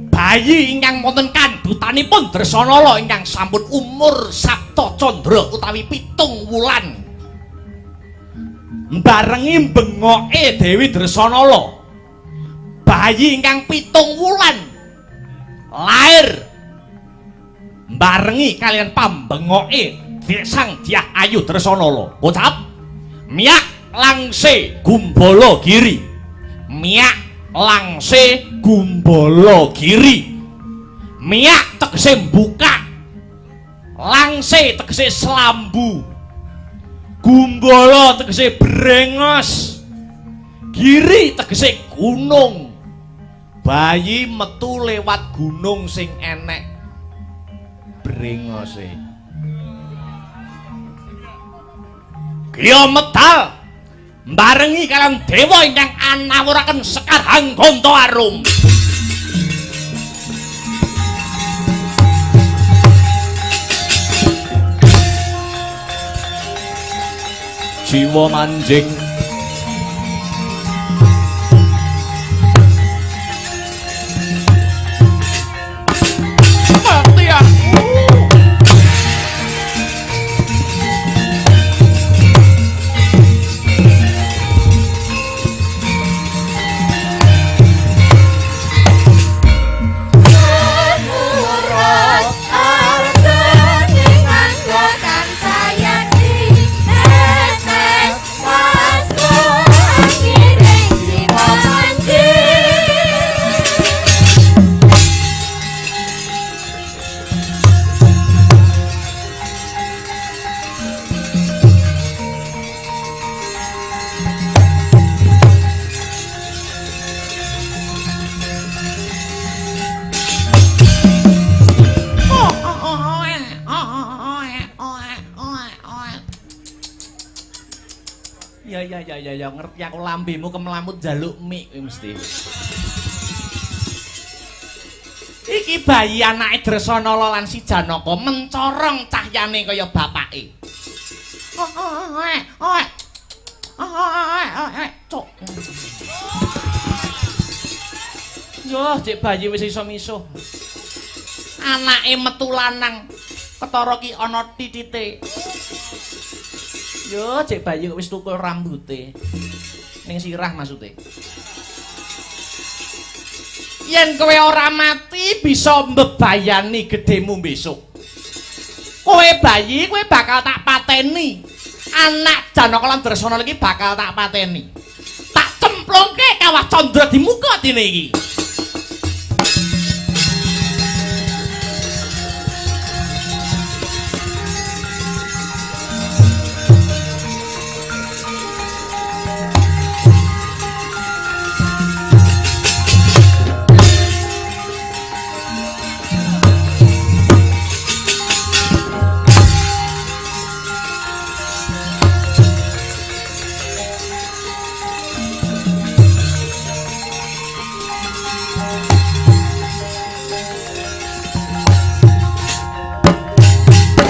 Bayi ingkang wonten kandhutanipun Dresanala ingkang sampun umur Sapta Candra utawi 7 wulan. Mbarengi bengoke Dewi Dresanala. Bayi ingkang 7 wulan lair barengi kalian pambengoke Sang Dyah Ayu Dresanala. Bocap miak langse gumbala giri. Miak langse gumbala giri. Miak tegese buka, langse tegese selambu, gumbala tegese brengos, giri tegese gunung. Bayi metu lewat gunung sing enek brengose. Griya medal mbarengi kalian dewa ingkang anawuraken sekar hanggonta arum. Jiwa manjing mati aku. Ya ya ya ya ya ngerti aku lambemu kemlamut njaluk mik kuwi mesti. Iki bayi anake Dresanala lan si Janaka mencorong cahyane kaya bapake. Cuk. Yo, cek bayi wis iso misuh. Anake metu lanang, ketara ki ana titite. Yo, cek bayi wis tukul rambute. Ning sirah maksude. Yen kowe ora mati bisa mbebayani gedhemu besok. Kowe bayi, kowe bakal tak pateni. Anak Janaka lan Dresanala iki bakal tak pateni. Tak cemplungke kawah candra di muka dene iki.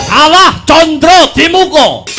Alah Candra Dimuka.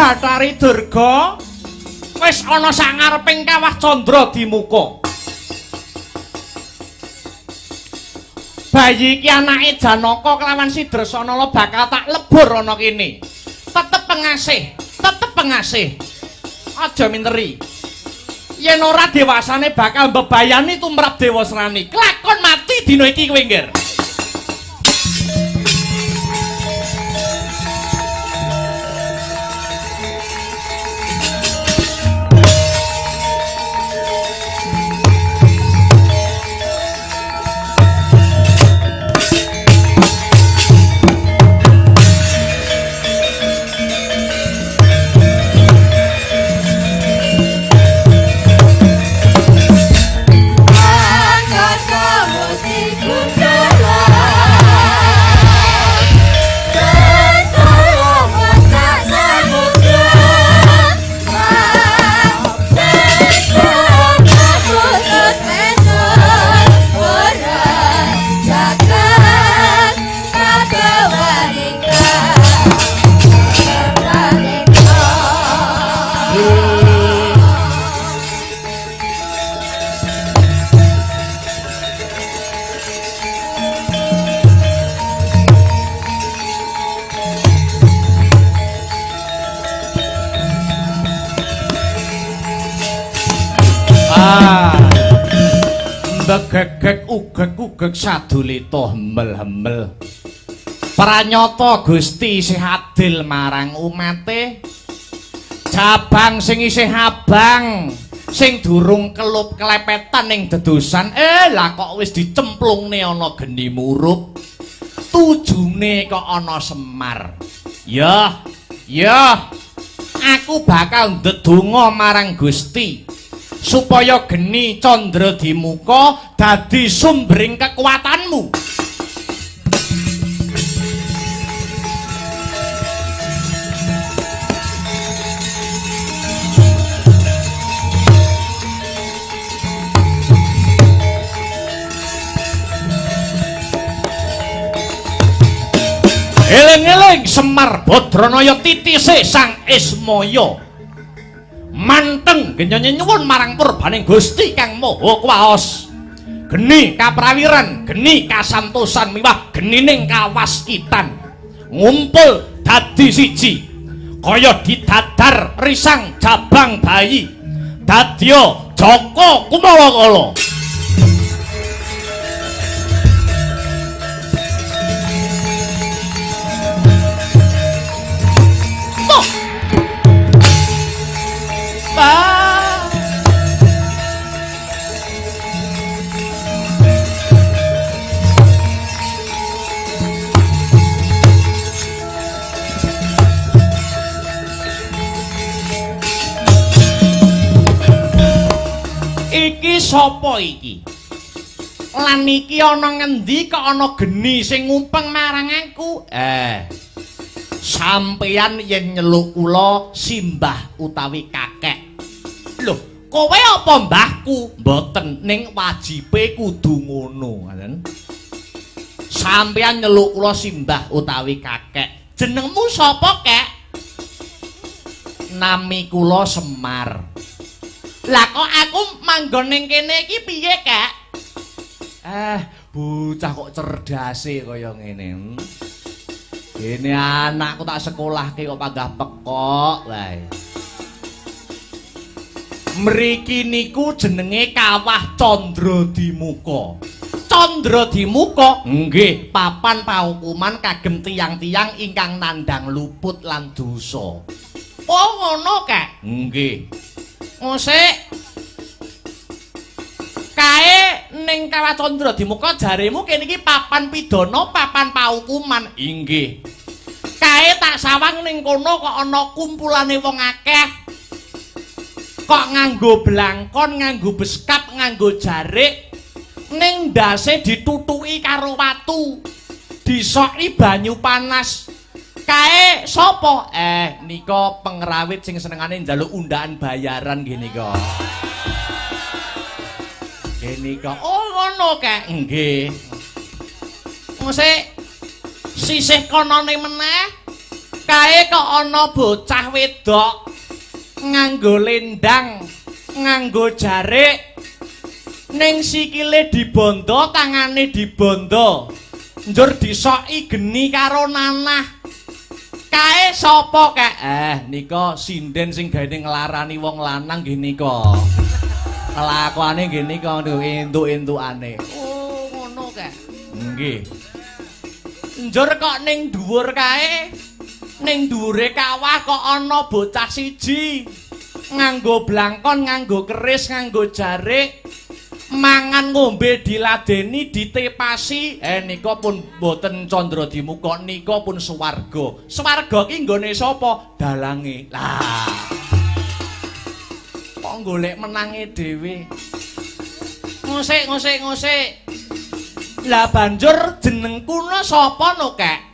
Bathari Durga wis ana sangareping kawah candra dimuka. Bayi iki anake Janaka kelawan si Dresanala bakal tak lebur ana kene. Tetep pengasih, tetep pengasih. Aja minteri. Yen ora dewasane bakal mbebayani tumrap Dewasrani. Kelakon mati dina iki kowe, Ngger. Begegeg ugeg-ugeg sadulita hemel-hemel. Pranyata Gusti isih adil marang umate. Jabang sing isih abang, sing durung kelup kelepetan ning dedusan, lah kok wis dicemplungne ana geni murup. Tujune kok ana Semar. Ya, ya. Aku bakal ndedonga marang Gusti supaya geni Candra Dimuka dadi sumbering kekuatanmu. Eling-eling Semar Badranaya titise Sang Ismaya. Manteng genyonye nyuwun marang purbaning Gusti Kang Maha Kuwaos. Geni kaprawiran, geni kasantosan miwah genining kawaskitan. Ngumpul dadi siji. Kaya didadar risang jabang bayi. Dadya Jaka Kumawakala. Iki sapa iki? Lan iki ana ngendi kok ana geni sing ngumpeng marang aku? Sampeyan yen nyeluk kula simbah utawi kakek. Lho, kowe apa mbahku? Mboten, ning wajibe kudu ngono, ngoten. Sampeyan nyeluk kula simbah utawi kakek. Jenengmu sapa, Kek? Nami kula Semar. Lah kok aku manggon ning kene iki piye, Kek? Bocah kok cerdase kaya ngene. Dene anakku tak sekolahke kok panggah pekok wae. Mriki niku jenenge Kawah Candra Dimuka. Candra Dimuka nggih papan paukuman kagem tiyang-tiyang ingkang nandhang luput lan dosa. Oh ngono, Kek? Nggih. Ngosik kae ning Kawah Candra Dimuka jaremu kene iki papan pidana, papan paukuman. Inggih. Kae tak sawang ning kono kok ana kumpulane wong akeh. Kok nganggo blangkon, nganggo beskap, nganggo jarik, ning ndase ditutuki karo watu. Disoki banyu panas. Kae sapa? Nika pengrawit sing senengane njaluk undaan bayaran nggih nika. Nggih nika. Oh ngono, Kek. Nggih. Ngosik sisih konone meneh kae kok ana bocah wedok nganggo lendang, nganggo jarik, ning sikile dibondo, tangane dibondo. Njur disoki geni karo nanah. Kae sapa, Kek? Nika sinden sing gaene nglarani wong lanang nggih nika. Kelakuane nggih nika entuk-entukane. Oh, ngono, Kek. Nggih. Njur kok ning dhuwur kae, ning dhuwure kawah kok ana bocah siji nganggo blangkon, nganggo keris, nganggo jarik, mangan ngombe diladeni, ditepasi. Nika pun mboten Candra Dimuka, nika pun swarga. Swarga ki nggone sapa? Dalange. Lah. Kok golek menange dhewe. Ngosik, ngosik, ngosik. Lah banjur jenengku no sapa no, Kek?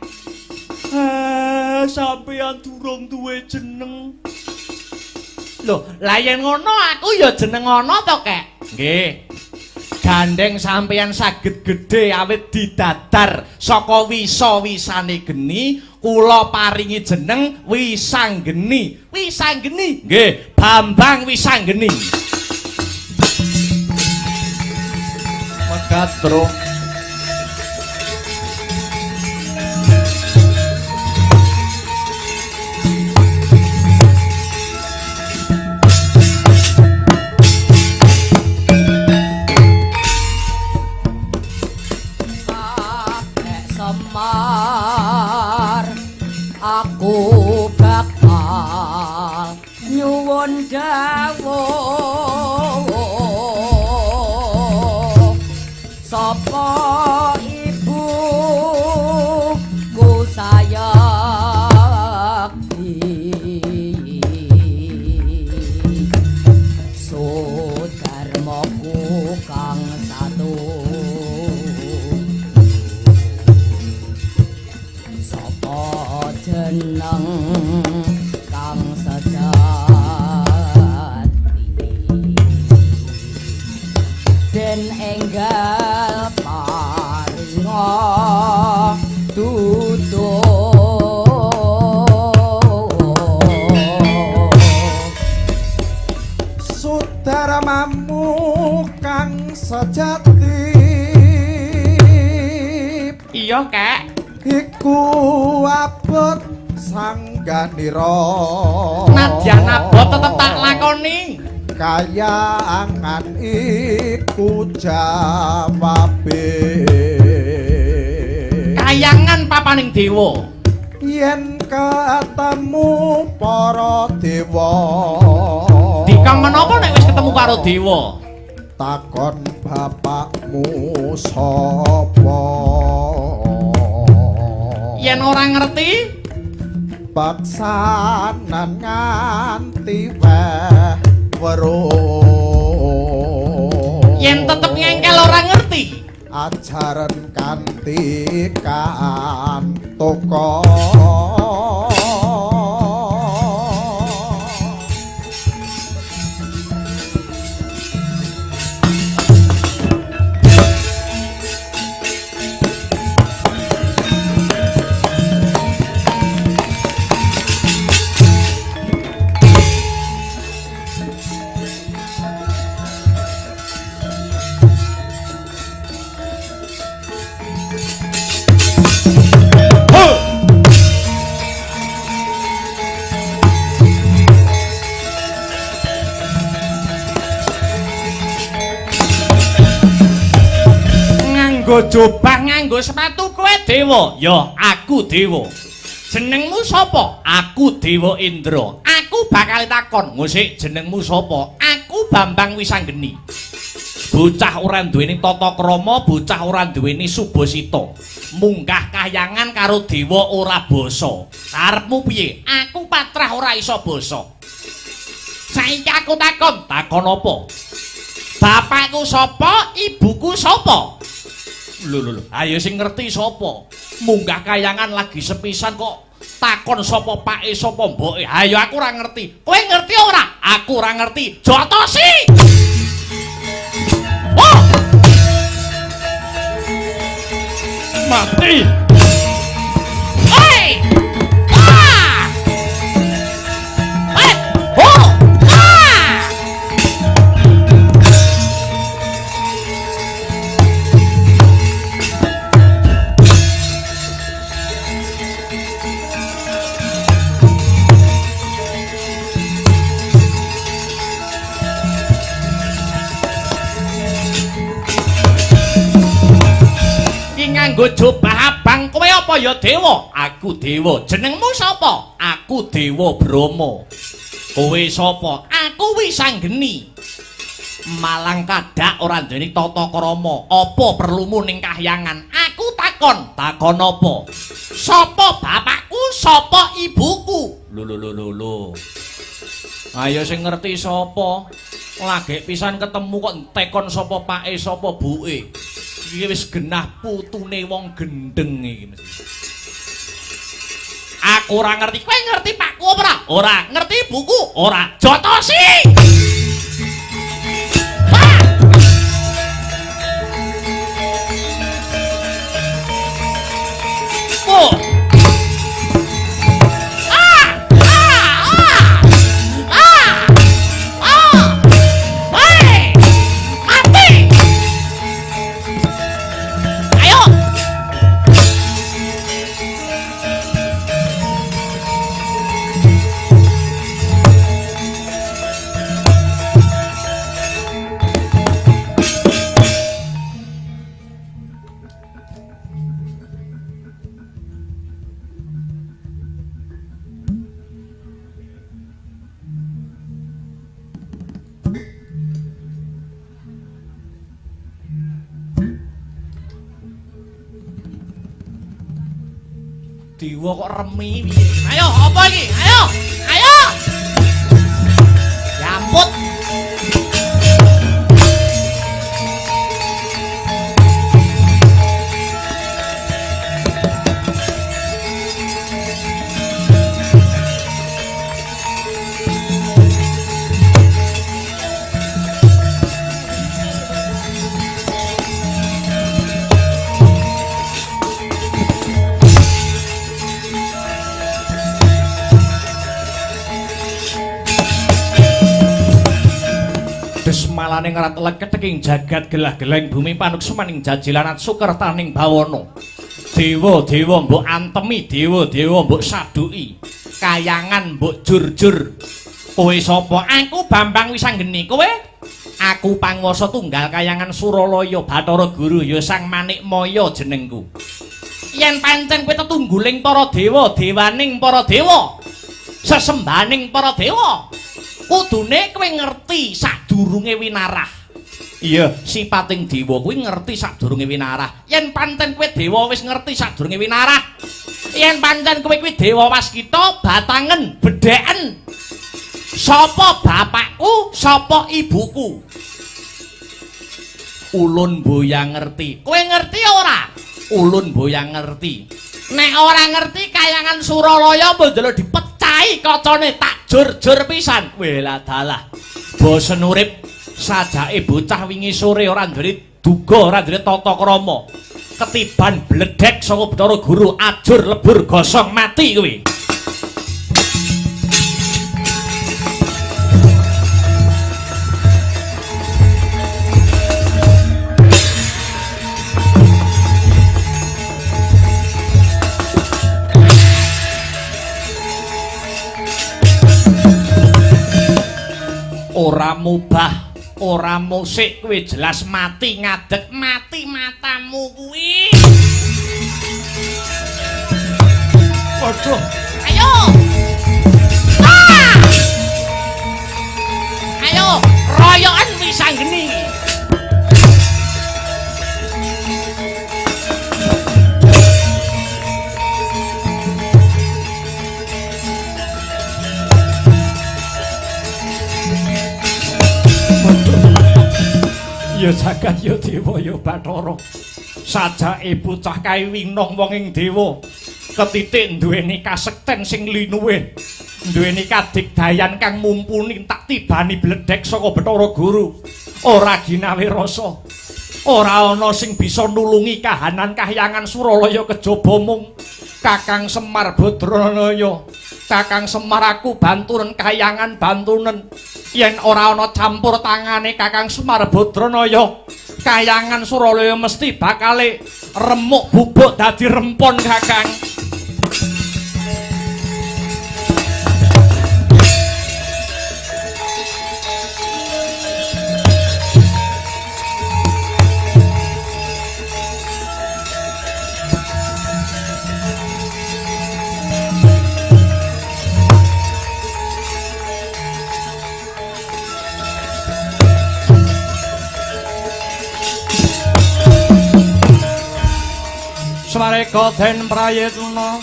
Sampeyan durung duwe jeneng. Lho, lah yen ngono aku ya jeneng ana to, Kek? Nggih. Gandeng sampeyan saged gedhe awit didadar saka wisa-wisane geni, kula paringi jeneng Wisanggeni. Wisanggeni? Nggih, Bambang Wisanggeni. Megat, Bro. Semar aku bakal nyuwun dawuh sapa ibu jeneng kang sejati den enggal paringa duduh. Sudaramamu kang sejati. Iya, Kek. Iku abot sangganira. Nadyan abot tetep tak lakoni. Kayangan iku jawabe. Kayangan papaning dewa. Yen ketemu para dewa. Dikang menapa nek wis ketemu karo dewa? Takon bapakmu sapa? Yen ora ngerti, paksanan nganti weh weruh. Yen tetep ngengkel ora ngerti, ajaran kanthi kantoko. Nganggo jubah, nganggo sepatu, kowe dewa. Ya, aku dewa. Jenengmu sapa? Aku Dewa Indra. Aku bakal takon, ngusik jenengmu sapa? Aku Bambang Wisanggeni. Bocah ora duweni tata krama, bocah ora duweni subasita. Munggah kahyangan karo dewa ora basa. Karepmu piye? Aku patrah ora iso basa. Saiki aku takon, takon apa? Bapakku sapa? Ibuku sapa? Lho lho lho, ayo sing ngerti sapa? Munggah kayangan lagi sepisan kok takon sapa pake sapa mboke. Ayo aku ora ngerti. Kowe ngerti ora? Aku ora ngerti. Jotosi. Oh! Mati. Hei! Ah! Eh! Oh! Ah! Nganggo jubah abang, kowe apa ya dewa? Aku dewa. Jenengmu sapa? Aku Dewa Brahma. Kowe sapa? Aku Wisanggeni. Malang kadak ora duweni tata krama. Apa perlumu ning kahyangan? Aku takon. Takon apa? Sapa bapakku? Sapa ibuku? Lho lho lho lho lho. Ayo sing ngerti sapa? Lagek pisan ketemu kok tekon sapa pake sapa buke. Iki wis genah putune wong gendeng iki mesti. Aku ora ngerti. Kowe ngerti pakku ora? Ora. Ngerti ibuku? Ora. Jotosi. Pak. Oh. Ah! Ah! Ah! Ah! Ah! Hei! Mati! Ayo! Dewa kok remi piye? Ayo, apa iki? Ayo! Ayo! Jamput. Asmalaning rat leketeking jagat gelah-geleng bumi panuksumaning jajilanat sukertaning bawana. Dewa-dewa mbok antemi, dewa-dewa mbok saduki. Kayangan mbok jur-jur. Kowe sapa? Aku Bambang Wisanggeni. Kowe? Aku panguwasa tunggal kayangan Suralaya Bathara Guru ya Sang Manikmaya jenengku. Yen pancen kowe tetungguling para dewa, dewaning para dewa, sesembahaning para dewa, kudune kowe ngerti sadurunge winarah. Iya, sipating dewa kuwi ngerti sadurunge winarah. Yen pancen kowe dewa wis ngerti sadurunge winarah. Yen pancen kowe kuwi dewa waskita batangen bedheken. Sapa bapakku, sapa ibuku? Ulun boyang ngerti. Kowe ngerti ora? Ulun boyang ngerti. Nek ora ngerti kayangan Suralaya mbok ndelok dipecahi kacane tak jur-jur pisan. Welah dalah. Bosen urip sajake bocah wingi sore ora duwe duga, ora duwe tata krama. Ketiban bledhek saka Bathara Guru ajur lebur gosong mati kuwi. Ora mubah, ora musik kuwi jelas mati ngadeg mati matamu kuwi. Waduh, ayo. Ah! Ayo, royoken Wisanggeni. Ya jagat ya dewa ya Bathara. Sajake bocah kae winong wong ing dewa. Ketitik duweni kasekten sing linuwih. Duweni kadigdayan kang mumpuni tak tibani bledhek saka Bathara Guru. Ora ginawe rasa. Ora ana sing bisa nulungi kahanan kahyangan Suralaya kejaba mung Kakang Semar Badranaya. Kakang Semar aku bantunen kayangan bantunen. Yen ora ana campur tangane Kakang Semar Badranaya, kayangan Suralaya mesti bakale remuk bubuk dadi rempon Kakang. Swarega den prayitna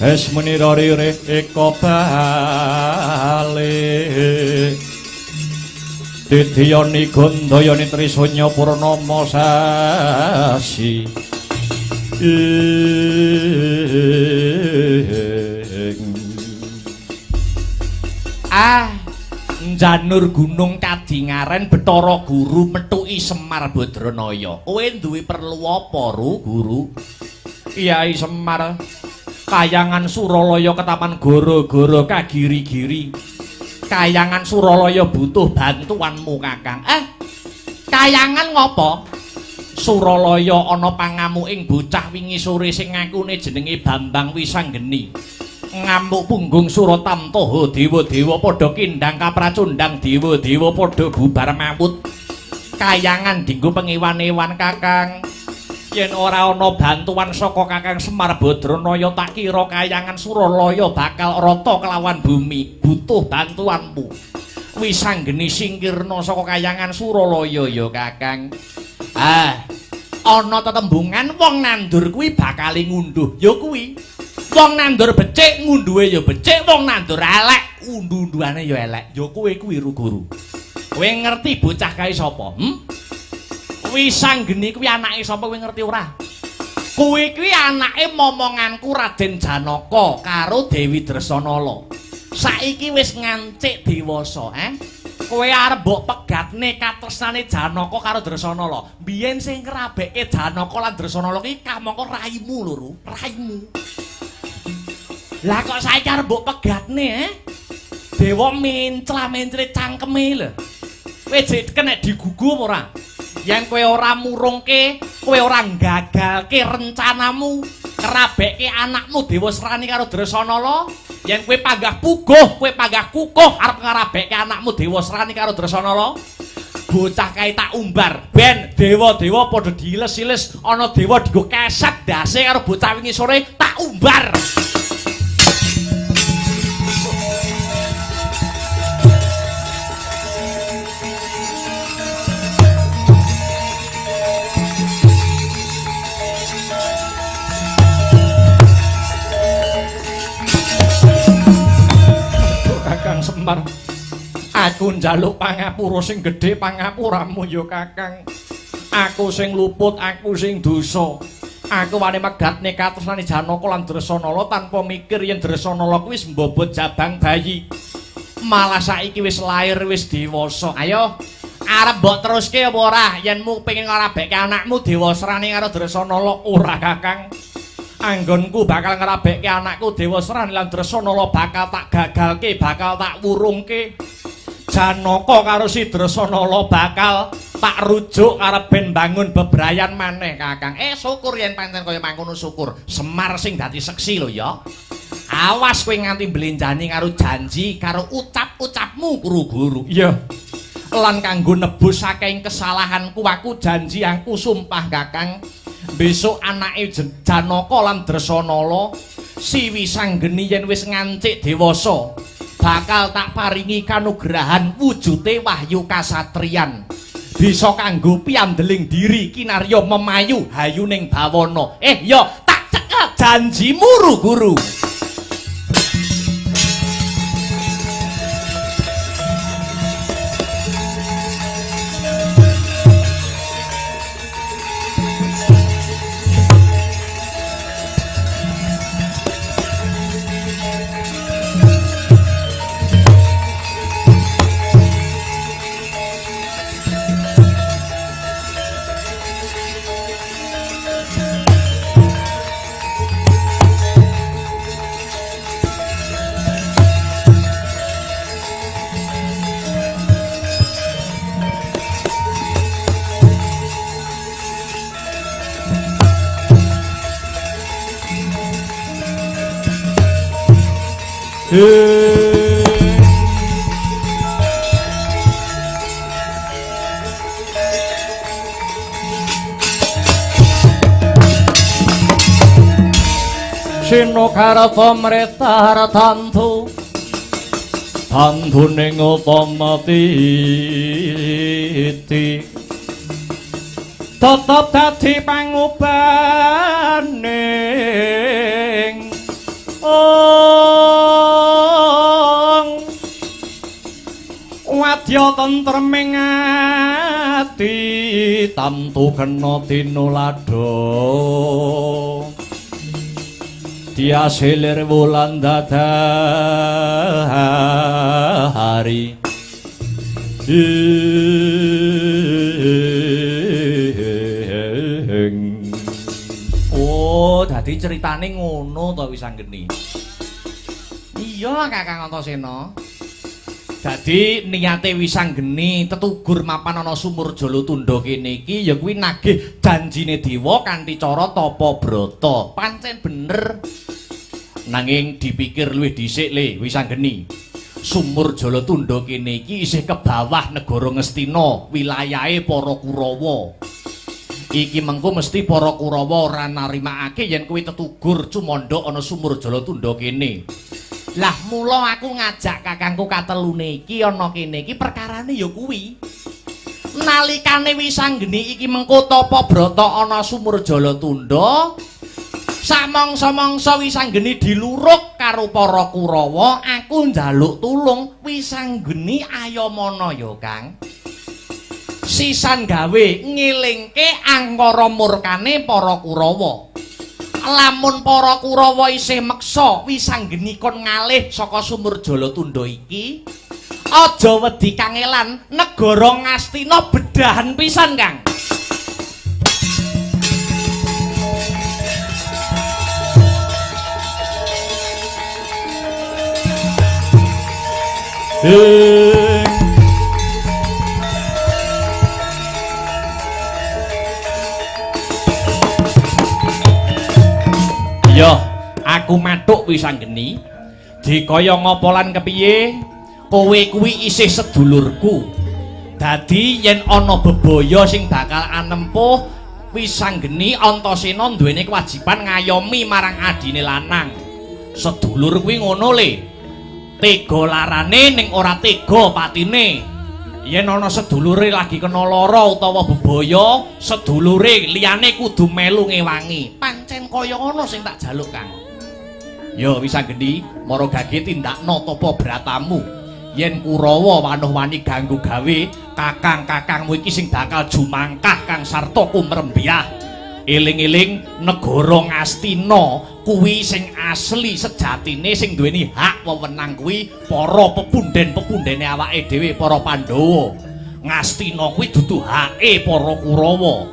es munira ririh eka bali didiyani gandayani trisanya purnama sasi ah njanur gunung Kadingaren Bathara Guru methuki Semar Badranaya. Kowe duwe perlu apa, Ru Guru? Kyai Semar, kayangan Suralaya ketapan goro-goro kagiri-giri. Kayangan Suralaya butuh bantuanmu, Kakang. Kayangan ngopo? Suralaya ana pangamuking bocah wingi sore sing ngakune jenenge Bambang Wisanggeni. Ngamuk punggung Suratamtoha dewa-dewa padha kindang kapracundang dewa-dewa padha bubar mawut. Kayangan dinggo pengewan-ewan Kakang. Yen ora ana bantuan saka Kakang Semar Badranaya tak kira kayangan Suralaya bakal rata kelawan bumi. Butuh bantuanmu. Wisanggeni singkirna saka kayangan Suralaya ya Kakang. Ah, ana tetembungan wong nandur kuwi bakal ngunduh. Ya kuwi. Wong nandur becik ngunduhe ya becik, wong nandur elek undu-unduane ya elek. Ya kowe kuwi Ru Guru. Kowe ngerti bocah kae sapa? Wisanggeni kuwi anake sapa kowe ngerti ora? Kuwi kuwi anake momonganku Raden Janaka karo Dewi Dresanala. Saiki wis ngancik dewasa, eh? Kowe arep mbok pegatne katresnane Janaka karo Dresanala. Biyen sing ngrabekke Janaka lan Dresanala ki kamangka raimu lho, Ru. Raimu. Lah kok saiki arep mbok pegatne, eh? Dewa mencla-mencle cangkeme lho. Kowe jek kena digugu apa ora? Yen kowe ora murungke, kowe ora gagalke rencanamu, kerabekke anakmu Dewasrani karo Dresanala, yen kowe panggah puguh, kowe panggah kukuh arep ngerabekke anakmu Dewasrani karo Dresanala, bocah kae tak umbar ben dewa-dewa padha diiles-iles, ana dewa dienggo keset ndase karo bocah wingi sore tak umbar. Kakang Semar, aku njaluk pangapura sing gedhe, pangapuramu ya Kakang. Aku sing luput, aku sing dosa. Aku wani megat nekatresnane Janaka lan Dresanala tanpa mikir yen Dresanala kuwi wis mbobot jabang bayi. Malah saiki wis lair, wis dewasa. Ayo, arep mbok teruske apa ora? Yen mu pengen ngrabekke anakmu Dewasrani karo Dresanala, ora Kakang. Anggonku bakal ngrabekke anakku Dewasrani lan Dresanala bakal tak gagalke, bakal tak wurungke. Janaka karo si Dresanala bakal tak rujuk arep ben bangun bebrayan maneh Kakang. Syukur yen pancen kaya mangkono, syukur. Semar sing dadi seksi lho ya. Awas kowe nganti mblenjani karo janji karo ucap-ucapmu guru-guru. Iya. Lan kanggo nebus saking kesalahanku aku janji, aku sumpah Kakang. Besok anake Janaka lan Dresanala si Wisanggeni yen wis ngancik dewasa bakal tak paringi kanugrahan wujute wahyu kasatriyan, bisa kanggo piandeling diri kinarya memayu hayuning bawana. Ya tak cekel janjimu guru. Sinokarta mretar tantu tantuning utama titi tetep dadi pangubaning ong wadya tentreming ati tantu kena tinuladha diasilir wulan dadahari. Oh, dadi ceritane ngono to Wisanggeni. Iya, Kakang Antasena. Dadi niate Wisanggeni tetugur mapan ana sumur Jalatunda kene iki ya kuwi nagih janjine dewa kanthi cara tapa brata. Pancen bener. Nanging dipikir luwih dhisik le Wisanggeni. Sumur Jalatunda kene iki isih ke bawah negara Ngastina, wilayahe para Kurawa. Iki mengko mesti para Kurawa ora narimakake yen kuwi tetugur cumandha ana sumur Jalatunda kene. Lah mula aku ngajak kakangku katelune iki ana kene iki perkarane ya kuwi. Nalikane Wisanggeni iki mengko tapa brata ana sumur Jalatunda, samangsa-mangsa Wisanggeni diluruk karo para Kurawa, aku njaluk tulung Wisanggeni ayamana ya Kang. Sisan gawe ngelingke angkara murkane para Kurawa. Lamun para Kurawa isih meksa Wisanggeni kon ngalih saka sumur Jalatunda iki, aja wedi kangelan, negara Ngastina bedahan pisan Kang. Yo, aku mathuk Wisanggeni. Dikaya ngapa lan kepiye? Kowe kuwi isih sedulurku. Dadi yen ana bebaya sing bakal anempuh Wisanggeni, Antasena duweni kewajiban ngayomi marang adine lanang. Sedulur kuwi ngono le. Tega larane ning ora tega patine. Yen ana sedulure lagi kena lara utawa bebaya, sedulure liyane kudu melu ngewangi. Pancen kaya ngono sing tak jaluk, Kang. Yo Wisanggeni, mara gage tindakno tapa bratamu. Yen Kurawa wanuh-wani ganggu gawe, kakang-kakangmu iki sing bakal jumangkah kang sarta kumrembyah. Eling-eling negara Ngastina kuwi sing asli sejatine sing duweni hak wewenang kuwi para pepunden-pepundene awake dhewe para Pandhawa. Ngastina kuwi dudu hake para Kurawa.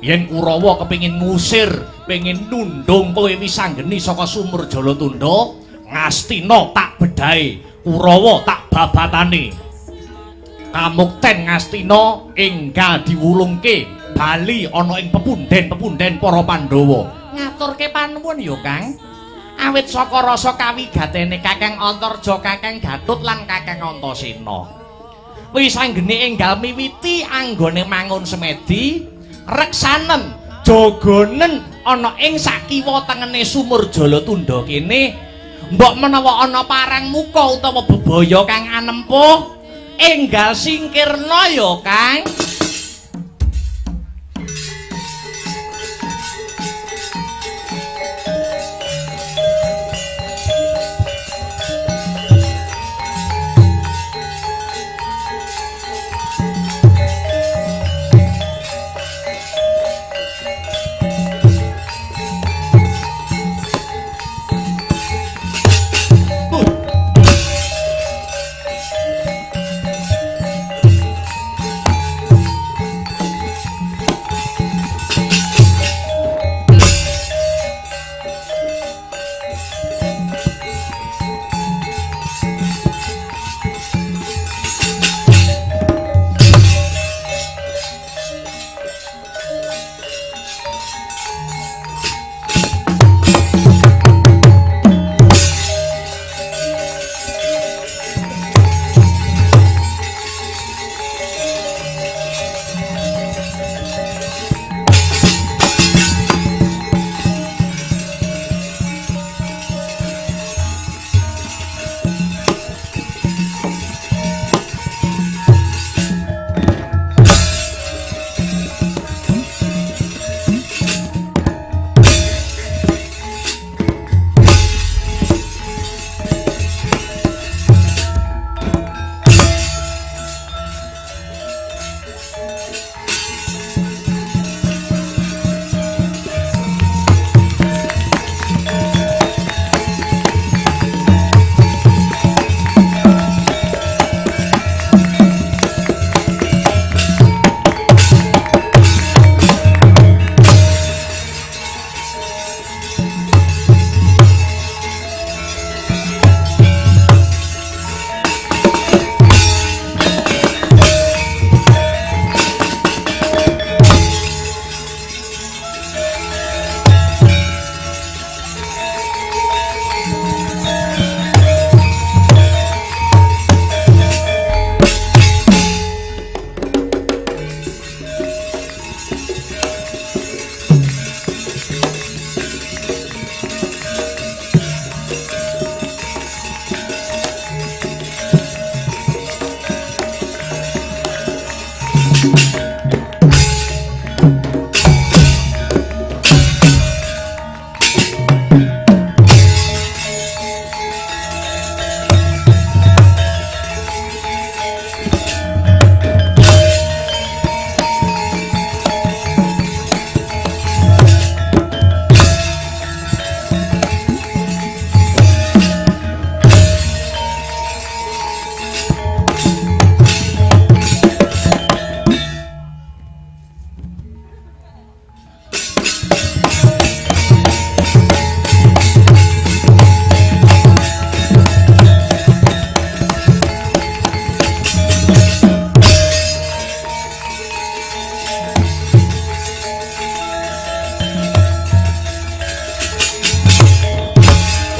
Yen Kurawa kepengin ngusir, pengin nundung kowe Wisanggeni saka sumur Jalatunda, Ngastina tak bedhae, Kurawa tak babatane. Kamukten Ngastina enggal diwulungke bali ana ing pepunden-pepunden para Pandhawa. Ngaturke panuwun ya, Kang. Awit saka rasa kawigatene Kakang Antarja, Kakang Gatut lan Kakang Antasena. Wisanggeni enggal miwiti anggone mangun semedi, reksanen, jogonen ana ing sakiwa tengene sumur Jalatunda kene. Mbok menawa ana parang muka utawa bebaya kang anempuh, enggal singkirna ya, Kang.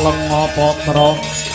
Lenga patra.